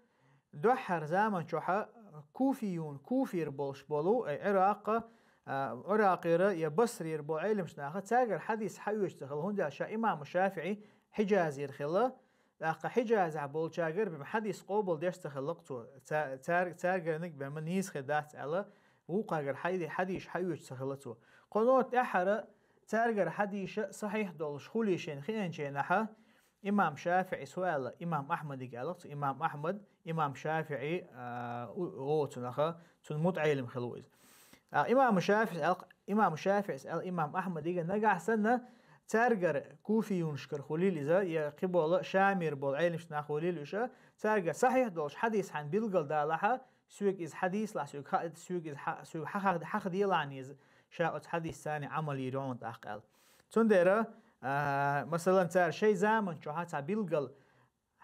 дуьххьара заман чохьа куфиюн, Куфера болуш болу, ай, Ӏиракъа, а, Ӏиракъера я Басрера болу Ӏеламчу наха, цаьргара хьадис хьаоьцуш ца хилла, хӀунда аьлча ша имам ШафиӀи Хьиджазера хилла, тӀаккха Хьиджазехь болчаьргара бен хьадис къобалдеш ца хилла цо, ца-, цаьр-, цаьргарниг бен ма нийса хир дац аьлла, вукхаргара хьади-, хьадисаш хьаоьцуш ца хилла цо. Кхуно тӀаьххьара цаьргара хьадиша сахьихь долуш хуьлий шена хиъначу хенахьа, имам ШафиӀис хӀун аьлла, имам Ахьмадига аьлла цо, имам Ахьмад, имам ШафиӀи, а, у-, оцунаха, цунна мутаӀелим хилла ву иза. А, имам ШафиӀис аьлла, имам ШафиӀис аьлла имам Ахьмадига, нагахь санна цаьргара куфиюнашкара хуьлийла иза, я кхиболу Шамера болу Ӏеламчу нах хуьлийла уьш, цаьргара сахьихь долуш хьадис хьайна билгалдалахьа, соьга иза хьадислахь, соьга ха-, соьга иза хьа-, соьга хьаха-, хьахаделахьа иза, ша оцу хьадисца царна Ӏамал йийр ю хьуна тӀаккха аьлла. Цундела, а, масалан, цара шайн заман чохьа цхьа билггал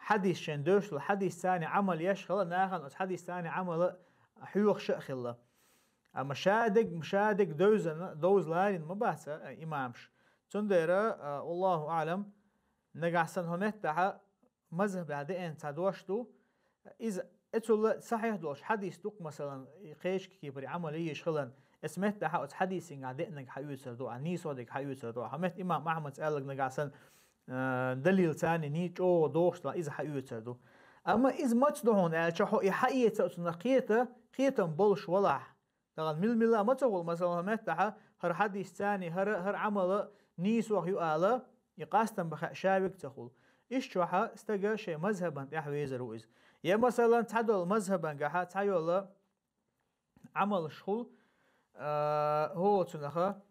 хьадис шайн доьшуш долу хьадисца царна Ӏамал еш хилла, нахана оцу хьадисца царна Ӏамала хьоьхуш а хилла. Амма шадерг, шадерг девзана, довза ларийна ма бац, а, имамаш. Цундела, а, Аллаху аӀлам, нагахь санна хӀун меттахьа мазхьабехь деана цхьа дош ду, иза эцул сахьихь долуш хьадис ду-кх, масалан, и кхечу кепара Ӏамал йийш хиларна, эцу меттахьа оцу хьадисингахь деанарг хьаоьцур ду ахьа, нийсо дерг хьаоьцур ду ахьа. Метта имам Ахьмадс аьлларг нагахь санна, а, далил царна ни-, чӀогӀа дохуш ду, иза хьаоьцур ду. Амма иза маца ду хьуна аьлча, хьо и хьаэца а цунах кхета, кхетам болуш валахь. Тахана мила-мила а ма ца хуьлу, масалан, хӀара меттахьа, хӀара хьадис царна, хӀара, хӀара Ӏамала нийсох ю ала, и къастам бан хаьа ша вега ца хуьлу. Иштта чохьа стага шайн мазхьабан тӀехь везар ву иза. Я, масалан, цхьадолу мазхьабангахьа цхьайолу Ӏамалш хуьлу, а, хӀоцунаха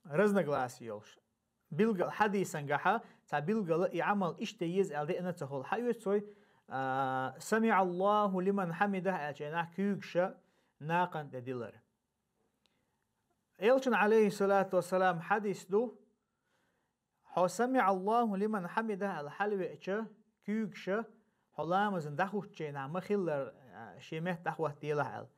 разногласие йолуш. Билггал хьадисангахьа, цхьа билггала и Ӏамал иштта еза аьлла деана ца хуьлу. Хьаоьцу цой, а, «СамиӀаллаху лиман хьамидахь» аьллачу хенахь куьйгаш накхан тӀе дилар. Элчан, Ӏалайхиссалату вассалам, хьадис ду, хьо «СамиӀаллаху лиман хьамидахь» аьлла хьалавеача, куьйгаш хьо ламазна дӀахӀуттучу хенахь ма-хиллара, а, шен метта дӀахӀоттаделахь аьлла.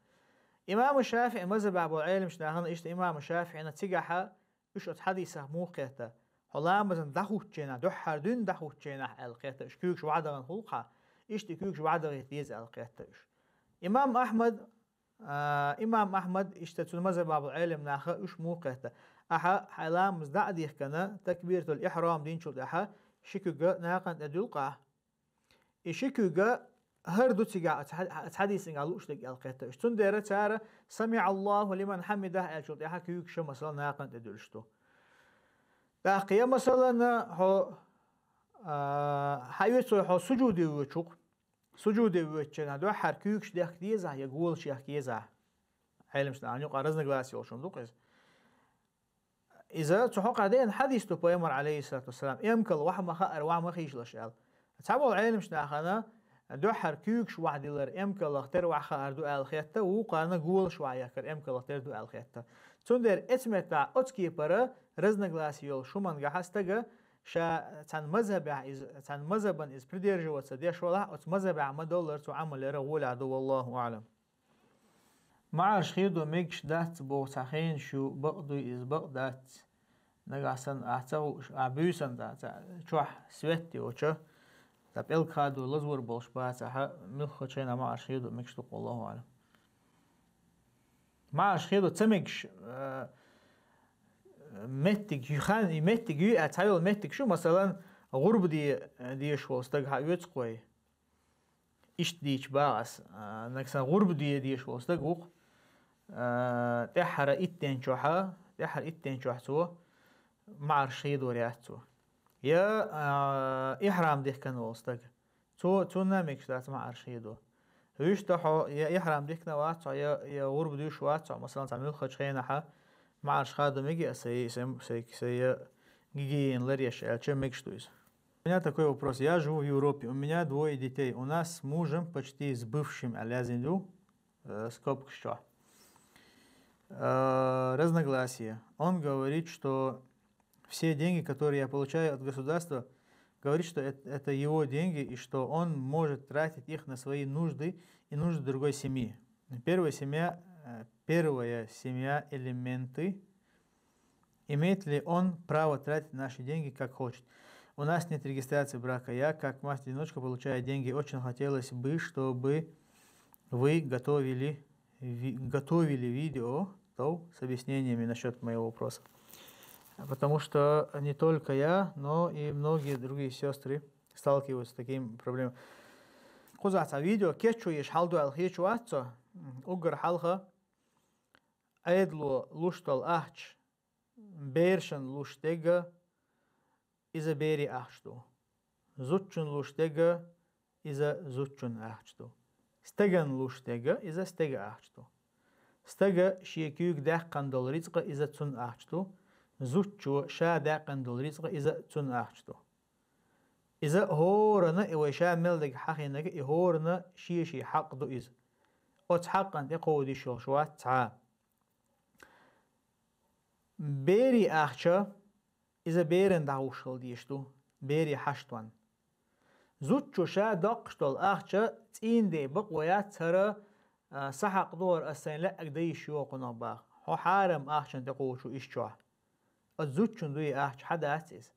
Имам ШафиӀи мазхьабехь болу Ӏеламчу нахана иштта имам ШафиӀина цигахьа уьш оцу хьадисах муха кхетта, хьо ламазна дӀахӀуттучу хенахь, дуьххьара дуьйна дӀахӀуттучу хенахь аьлла кхетта уьш, куьйгаш вӀадахана хуьлу-кх хьа, иштта и куьйгаш вӀадахийта деза аьлла кхетта уьш. Имам Ахьмад, а, имам Ахьмад, иштта цуьнан мазхьабехь болу Ӏелам наха уьш муха кхетта: ахьа хьайн ламаз дӀа а дихкана, такбиратул ихьрам динчул тӀаьхьа ши куьг накхан тӀе дуьллу-кх ахь. И ши куьг хӀара ду цигахь оцу хьа-, оцу хьадисангахь лууш дерг аьлла кхетта уьш. Цундела цара «СамиӀаллаху лиман хьамидахь» аьллачул тӀаьхьа куьйгаш масала накхан тӀе дуьллуш ду. ТӀаккха я, масалан, хьо, а, хьаоьцу хьо сужуде воьдучу-кх. Сужуде воьдучу хенахь дуьххьара куьйгаш дехка дезахь я голаш ехка езахь? Ӏеламчу нахана юкъа разногласие йолуш хӀума ду-кх иза. Иза цу хьокъехь деана хьадис ду, пайхамар, Ӏалайхиссалату вассалам, эмкал ваха ма хаара, ваха ма хийшалаш аьлла. Цхьаболу Ӏеламчу нахана дуьххьара куьйгаш ваха дилар эмкалах тера ваха хаар ду аьлла кхетта, вукхарна голаш ваха ехкар эмкалах тера ду аьлла кхетта. Цундела эцу меттахь оцу кепара разногласие йолуш хӀумангахьа стага ша цхьана мазхьабехь иза, цхьана мазхьабан иза придерживаться деш валахь, оцу мазхьабехь ма-доллара цо Ӏамал яра гӀолехь ду, валлаху аӀлам. МаӀарш хедо мегаш дац боху цхьа хенаш ю, бакъ дуй иза, бакъ дац. Нагахь санна ахь ца хууш, ахь буьйсанна цхьа, цхьа чохь свет йоцуш, цхьа пӀелг хадо лазор болуш бацахьа, муьлххачу хенахь маӀарш хедо мегаш ду-кх, валлаху аӀлам. МаӀарш хедо ца мегаш, э, меттиг ю хан, и меттиг юй а, цхьайолу меттигаш ю, масалан, гӀурба де, дезаш волу стаг хьаоьцу-кх вай. Иштта дийча боху ас, а, нагахь санна гӀурба де дезаш волу стаг ву-кх, а, тӀаьххьара иттанчохьа, тӀаьххьара иттанчохь цо маӀарш хедор яц цо. Я, а, ихьрам дихкина волу стаг, цо, цунна мегаш дац маӀарш хадо. Вуьшта хьо я ихьрам дихкина вац хьо, я, я гӀурба дуьйш вац хьо, масалан, цхьа муьлххача хенахьа маӀарш хадо мега а сай, сай, сай, сай гигиена ларъеш аьлча мегаш ду иза. У меня такой вопрос. Я живу в Европе, у меня двое детей, у нас с мужем почти с бывшим, аьлла яздина ду, э, скобкаш чу. Э, разногласия. Он говорит, что все деньги, которые я получаю от государства, говорит, что это, это его деньги, и что он может тратить их на свои нужды и нужды другой семьи. Первая семья, э, первая семья, элементы. Имеет ли он право тратить наши деньги, как хочет? У нас нет регистрации брака. Я, как мать-одиночка, получаю деньги. Очень хотелось бы, чтобы вы готовили, ви-, готовили видео то с объяснениями насчет моего вопроса. Потому что не только я, но и многие другие сестры сталкиваются с таким проблемами. Кхузахь цхьа видео кечъеш хьал ду аьлла хеташ вац со. Уггар хьалха Ӏедало луш долу ахча берашна луш дерг, иза берийн ахча ду. Зудчунна луш дерг, иза зудчун ахча ду. Стеган луш дерг, иза стеган ахча ду. Стага шен куьйга даьккхина долу рицкъа, иза цунна ахча ду. Зудчо ша даьккхина долу рицкъа, иза цунна ахча ду. Иза хӀоранна, и вай ша мел дерг хьахийнарг, и хӀоранна шен-шен хьакъ ду иза. Оцу хьакъана тӀекховда йиш йолуш вац цхьа а. Берийн ахча, иза берана дӀахьуш хила дезаш ду, берийн хьаштонна. Зудчо ша доккхуш долу ахча цӀийнан ден бакъо яц хӀара, а, сан хьакъ ду хӀара, ас сайн лаьа дан йиш йогӀу кхунах баха. Хьо хьарам ахчана тӀекхочу ишта чохь. Оцу зудчун ду и ахча, хьан дац иза?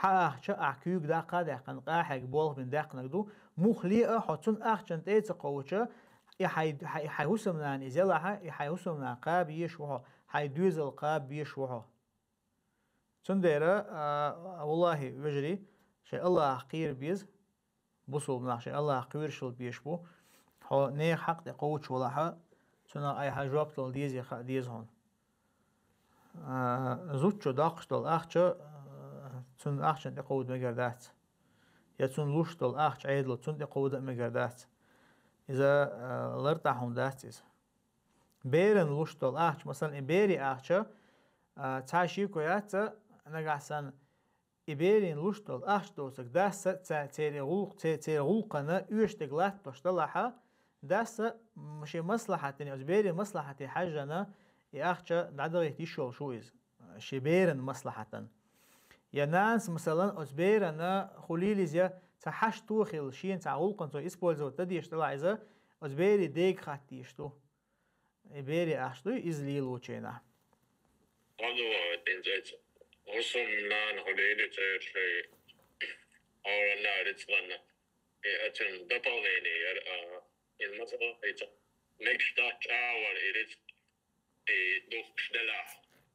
Хьан ахча ахь куьйга даккха а даьккхина, къахьега болх бина даьккхинарг ду, муххале а хьо цунна ахчана тӀе а ца кховдуча, и хьайн, хьайн, хьайн хӀусамнана иза елахь, и хьайн хӀусамнана кхаба езаш ву хьо, хьайн доьзал кхаба безаш ву хьо. Цундела, а, валлахӀи, вежарий, шайн АллахӀах кхера беза, бусулба нах шайн АллахӀах кхоьруш хила безаш бу, хьо нехан хьакъ тӀе кховдуш валахь, цунах айхьа жоп дала дезий хаа деза хьуна. А, зудчо доккхуш долу ахча, а, цунна ахчана тӀекховда мегар дац. Я цунна луш долу ахча Ӏедало цунна тӀекховда а мегар дац. Иза, а, лартӀахь хӀума дац иза. Берана луш долу ахча, масалан, и берийн ахча, а, цхьа шеко яц, нагахь санна, и берийн луш долу ахча доцург дас а ца-, церан гӀуллакх-, церан гӀуллакхана оьшург латтош далахь, дас а, м, шен маслахьатана, оцу берийн маслахьате хьаьжжина, и ахча дӀадахийта йиш йолуш ву иза, шен беран маслахьатана. Я нанас, масалан, оцу берана хуьлийла иза, я цхьа хьашто хилла, шена цхьа гӀуллакхана цо использовать дан дезаш далахь иза, оцу берийн дега хатта дезаш ду. И берийн ахча дуй, иза лелочийнахь. Хьо ду вахийтина цӀе ца. ХӀусамнана хьо лели церан шайн хьоранна а рицкъанна. И оцун дополнение яра, а, иза масала, и ца мегаш дац чӀагӀвар и рицкъ, и духкуш делахь,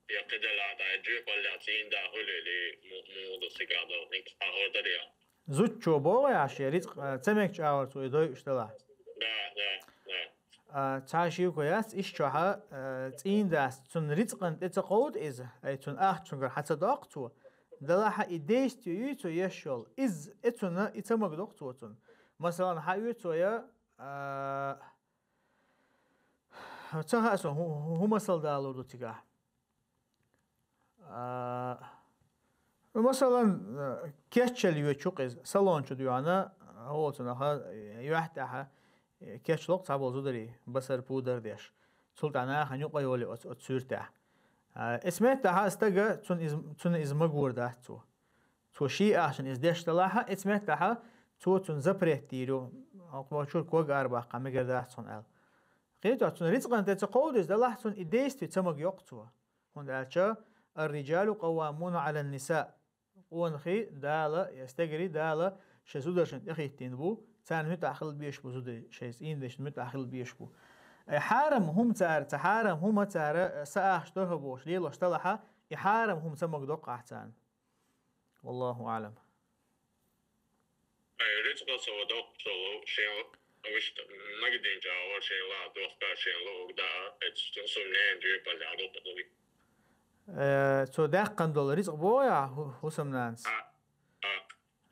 я кхин делахь, дай жоьпаллехь цӀийнда хуьлийла, му-, муха ду цигахь долу, хӀинца хьан хӀордарехь. Зудчо боху ахь шен рицкъ, а, ца мегаш чӀагӀвар цо и дойуш делахь? Да, да, да. А, цхьа шеко яц, ишта чохь, а, цӀийндас цунна рицкъан тӀе ца кховда иза, ай, цунна ахча цуьнгара хьан ца доккху цо. Делахь и действие юй цо еш йолу, иза, э, цунна, и ца магадоккху цо цунна. Масалан, хьан оьцу цо я, а, ца хаьа со, хӀу-, хӀу-, хӀу масал далур ду цигахь. А, ну, масалан, а, кечъяла йоьчу-кх иза, салон чу доьгӀна, а, оцу наха, а, юьхь тӀехь, а, кечло-кх цхьаболу зударий, басар-пудар деш. Цул тӀаьхьа нахана юкъа йолу оцу, оцу суьртехь. А, эцу меттехь стага цунна иза, цунна иза магор дац цо. Цо шен ахчана иза деш далахь, эцу меттехь цо цунна запрет дийр ю, хӀокху чуьра ког арабаккха мегар дац хьуна аьлла. Кхетий, цунна рицкъан тӀе ца кховда иза далахь, цунна и действие ца магайоккху цо. ХӀунда аьлча: «Ар-риджалу къаввамуна Ӏалан-ниса». Къонахий Дала, я стегарий Дала шайн зударшна тӀехӀиттийна бу, царна муьтӀахь хила безаш бу зударий, шайн цӀийндешна муьтӀахь хила безаш бу. Ай хьарам хӀума цара, цхьа хьарам хӀума цара, са ахча дохьо бохуш лелош далахь, и хьарам хӀума ца магадоккху ахь царна. Валлаху аӀлам. Ай, рицкъа со доккхуш долу шен, вуьшта магадин чӀагӀвар шен ла дохка, шен луург даа, эцу хӀусамненан жоьпаллехь дукха дуй. Э, цо даьккхина долу рицкъ боху ахь хӀу-, хӀусамнанас? А, а.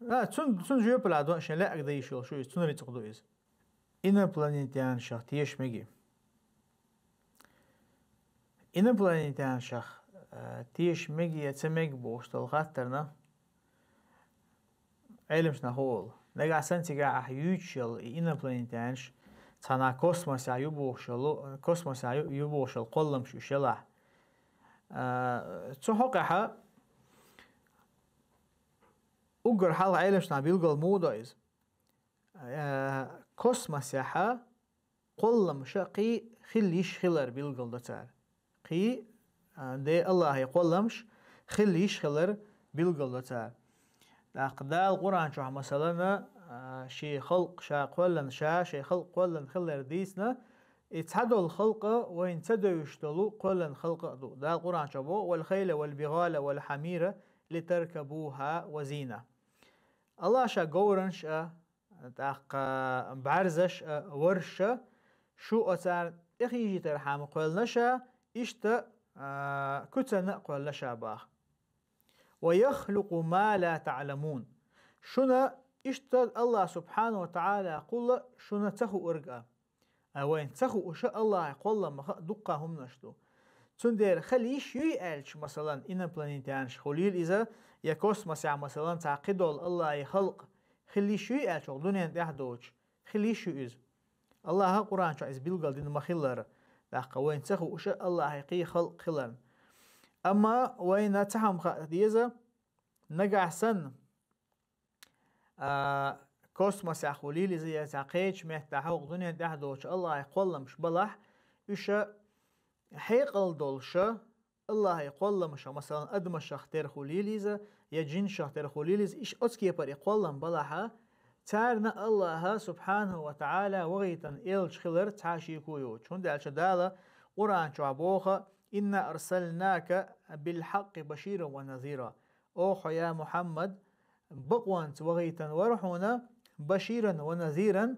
А, цун, цун жоьпалахь дон шен лаьаг дан йиш йолуш ю иза, цун рицкъ ду иза. Инопланетянашах теша меги. Инопланетянашах, а, теша меги я ца меги бохуш долу хаттарна Ӏеламаш нах олу. Нагахь санна цигахь ахь юьйцуш йолу и инопланетянаш цхьана космосехь ю бохуш йолу, космосехь ю, ю бохуш йолу кхолламаш уьш ялахь. А, цу хьокъехьа уггар хьалха Ӏеламаш нах билгал муха до иза? А, космосехьа кхолламаша кхин хила йиш хилар билгал до цара. Кхин, а, Дела Аллахье кхолламаш хила йиш хилар билгал до цара. ТӀаккха Дала Къуръан чохь, масалана, а, шен халкъ ша кхоьллина, ша шен халкъ кхоьллина хилар дийцина, и цхьадолу халкъ а вайна ца девзаш долу кхоьллина халкъ а ду. Дала Къуръан чохь боху: «Вал хайла вал бигала вал хьамира литаркабуха ва зина». Аллахьа ша говранаш а, тӀаккха бӀаьрзаш а, варш а, шу оцарна тӀехьажийтархьама кхоьллина ша, иштта, а, куьцана а кхоьллина ша баха. «Ва яхлукъу ма ла таъламун». Шуна иштта Аллахь субхьанаху ва таъала кхолла шуна ца хуург а. А вайна ца хууша Аллахье кхолламаха а дуккха хӀуманаш ду. Цундела хила йиш юй аьлча, масалан, инопланетянаш хуьлийла иза, я космосехь, масалан, цхьа кхидолу Аллахье халкъ хила йиш юй аьлча, хӀокху дуьненна тӀехь доцуш, хила йиш ю иза. Аллахьа Къуръан чохь иза билгал дина ма-хиллара, тӀаккха вайна ца хууша Аллахье кхин халкъ хиларна. Амма вайна цхьа хӀума хаа деза, нагахь санна, а, космосехь хуьлийла иза, я цхьа кхечу меттехь хӀокху дуьненна тӀехь доцуш Аллахье кхолламаш балахь, уьш хьекъал долуша, Аллахье кхолламаша, масалан, адамашах тера хуьлийла иза, я джинашах тера хуьлийла иза, иш оцу кепара и кхоллам балахьа, царна Аллахьа субхьанаху ва таъала вахийтина элча хилар цхьа шеко йоцуш. ХӀунда аьлча Дала Къуръан чохь боху: «Инна арсалнака билхьакъкъи баширан ва назира». Оха хьо, я Мухьаммад, бакъонца вахийтина вара хьуна баширан ва назиран,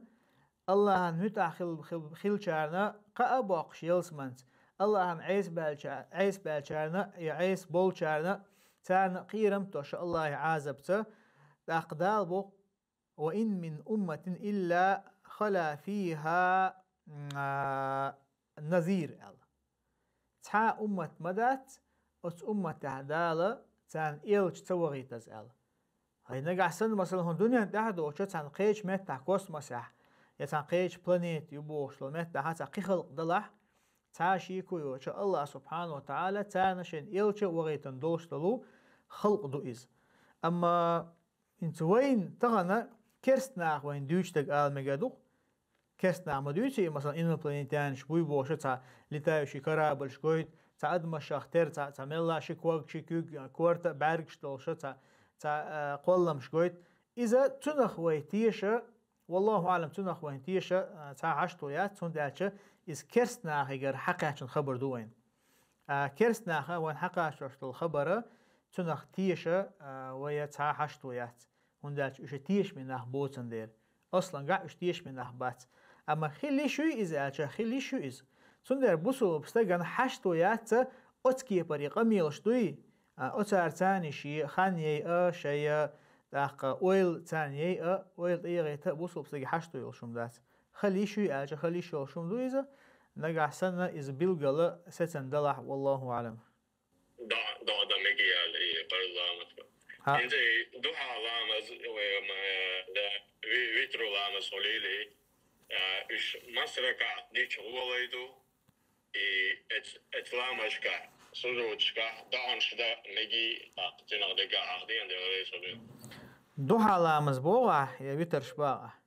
Аллахьан муьтӀахь хил-, хил-, хилчарна кхаъ а боккхуш ялсаманца, Аллахьан Ӏеса баьлча-, Ӏеса баьлчарна я Ӏеса болчарна, царна кхерам а тоша Аллахье Ӏазапца, тӀаккха Дала боху: «Ва ин мин умматин илла хала фиха, а, назир», аьлла. Цхьа уммат ма дац, оцу умматехь Дала царна элча ца вахийтаза аьлла. Хьай нагахь санна, масала, хӀун дуьнен тӀехь а доцуш, цхьана кхечу меттахь космосехь, я цхьана кхечу планета ю бохуш долу меттахь цхьа кхин халкъ далахь, цхьа шеко йоцуш, Аллах субхьанаху ва таӀала царна шайн элча а вахийтина долуш долу халкъ ду иза. Амма хӀинца вайна тахана керст наха вайна дуьйцу дага ала мегар ду-кх. Керст наха ма дуьйцу и, масала, инопланетянаш буй бохуш, цхьа летающий корабльш гойту, цхьа адамашах тера, цхьа, цхьа мелла ши ког, ши куьг, корта а, бӀаьргаш долуша, цхьа, цхьа, а, кхолламаш гойту. Иза цунах вай теша, валлаху аӀлам, цунах вайна теша, а, цхьа хьашто яц, цундела иза керст нахигара хьакхаьчна хабар ду вайна. А, керст наха вайна хьакхачош долу хабара, цунах теша, а, вай цхьа хьашто яц, хӀунда аьлча уьш тешаме нах боцан дера. Аслангахь уьш тешаме нах бац. Амма хила йиш юй иза аьлча, хила йиш ю иза. Цундела бусулба стагана хьашто яц оцу кепара къамелаш дуй, а, оцара царна шен хан яйа, шайн, тӀаккха ойла царна яйа, ойла тӀеягӀийта а бусулба стаге хьашто йолуш хӀума дац. Хила йиш юй аьлча, хила йиш йолуш хӀума ду иза, нагахь санна иза билгала сецна далахь, валлаху аӀлам. ДоӀа, доӀа дан мегий аьлла и парз ламаз. ХӀа. ХӀинца и духьа ламаз, вай, ма, да, ви-, витру ламаз хуьлийла, а, уьш масса ракаӀат дича гӀоле ду, и эц-, эц ламазашкахь, сужудашкахь, доӀанаш дан мегий, тӀаккха цунах дерг а ахь дийна, Дела реза хуьлийла. Духьа ламаз боху ахь, я витрш боху ахь?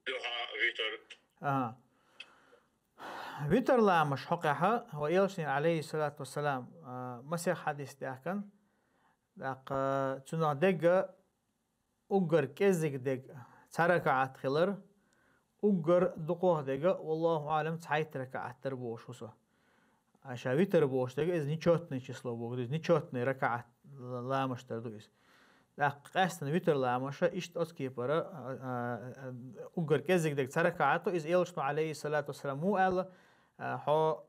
Духьа, витр. Ага. Витр ламазаш хьокъехьа, вай элчанера, алейхиссалату вассалам, а, масех хьадис даьхкина, тӀаккха цунах дерг а уггар кӀеззиг дерг цхьа ракаӀат хилар, уггар дукхах дерг а, валлаху аӀлам, цхьайтта ракаӀат дар бохуш ву со. А ша витр бохуш дерг а, иза нечётный число боху, иза нечётный ракаӀат ламазаш дар ду иза. ТӀаккха къаьстина витр ламазаш иштта оцу кепара, а, а, а, уггар кӀеззиг дерг цхьа ракаӀат ду, иза элчано, алейхиссалату вассалам, ву аьлла, а, хьо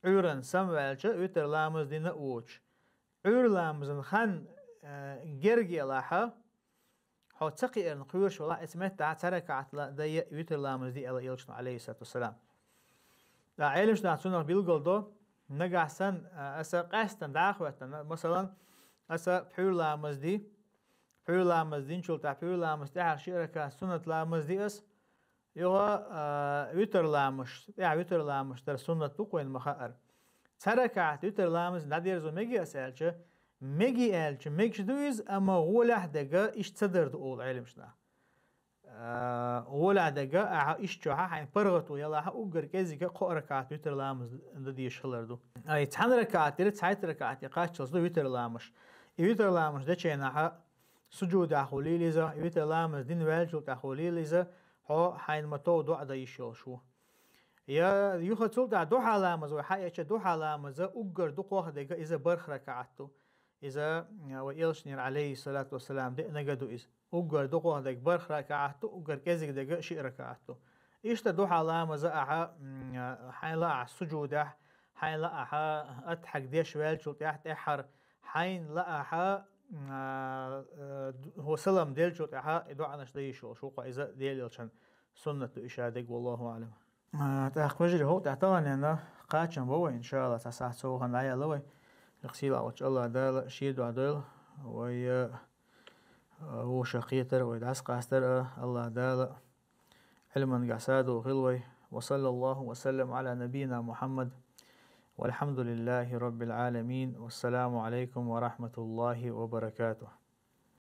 Ӏуьйранна самаваьлча витр ламаз дина а воцуш. Ӏуьйра ламазан хан, а, герга елахьа, хьо ца кхиарна кхоьруш валахь, эца меттахь цхьа ракаӀат ла-, дайя витр ламаз де аьлла элчано, Ӏалайхиссалату вассалам. ТӀаккха Ӏелимаш нах цунах билгал до, нагахь санна, а, аса къаьстина дӀахӀоьттина, масалан, аса пхьуьйр ламаз ди, пхьуьйр ламаз динчул тӀаьхьа пхьуьйр ламаз тӀаьхьара ши ракаӀат суннат ламаз ди ас, юха, а, витр ламаз, тӀаьхьа витр ламаз дар суннат ду-кх вайна ма хаъара. Цхьа ракаӀат витр ламаз дӀадерзо меги ас аьлча, меги аьлча, мегаш ду иза, амма гӀолехь дерг иштта ца дар ду олу Ӏелимаш нах. А, гӀолехь дерг ахьа иштта чохь хьайна паргӀато ялахь уггар кӀеззига кхо ракаӀат витр ламаз дан дезаш хилар ду. Ай, цхьана ракаӀат дира, цхьайтта ракаӀате кхаччалц ду витр ламаз. И витр ламаз дечу хенахь суджудехь хуьлийла иза, и витр ламаз дина ваьллачул тӀаьхьа хуьлийла иза, хьо хьайна ма-тов доӀа дан йиш йолуш ву. Я юха цул тӀаьхьа духьа ламаз вай хьаэцча, духьа ламаза уггар дукхох дерг иза барх ракаӀат ду. Иза, а, вай элчанера, Ӏалайхиссалату вассалам, деанарг ду иза. Уггар дукхох дерг барх ракаӀат ду, уггар кӀеззиг дерг ши ракаӀат ду. Иштта духьа ламаза ахьа, м, а, хьайна лаахь суджудехь, хьайна лаахь атхьаг деш ваьллачул тӀаьхьа, тӀаьххьара, хьайна лаахь, м, а, а, д-, хӀо салам деллачул тӀаьхьа и доӀанаш дан йиш йолуш ву-кх иза Делан элчан суннат ду и ша дерг, валлаху аӀлам. А, тӀаккха, вежарий, хӀокху тӀехь таханлерниг кхачам бо вай, иншаАллахӀ, цхьа сахьт совгӀат дӀаяьлла вай. Лекха сийлахь волчу АллахӀ Дала шен дуьхьа дойла вай, а, вовшах кхетар, вай дӀасакъастар а, АллахӀ Дала Ӏилманга садо хила вай. Ва саллаллаху ва саллам Ӏала набийина Мухьаммад. Валхьамдулиллахи раббил Ӏаламин. Вассаламу Ӏалайкум ва рахьматуллахи ва баракатух.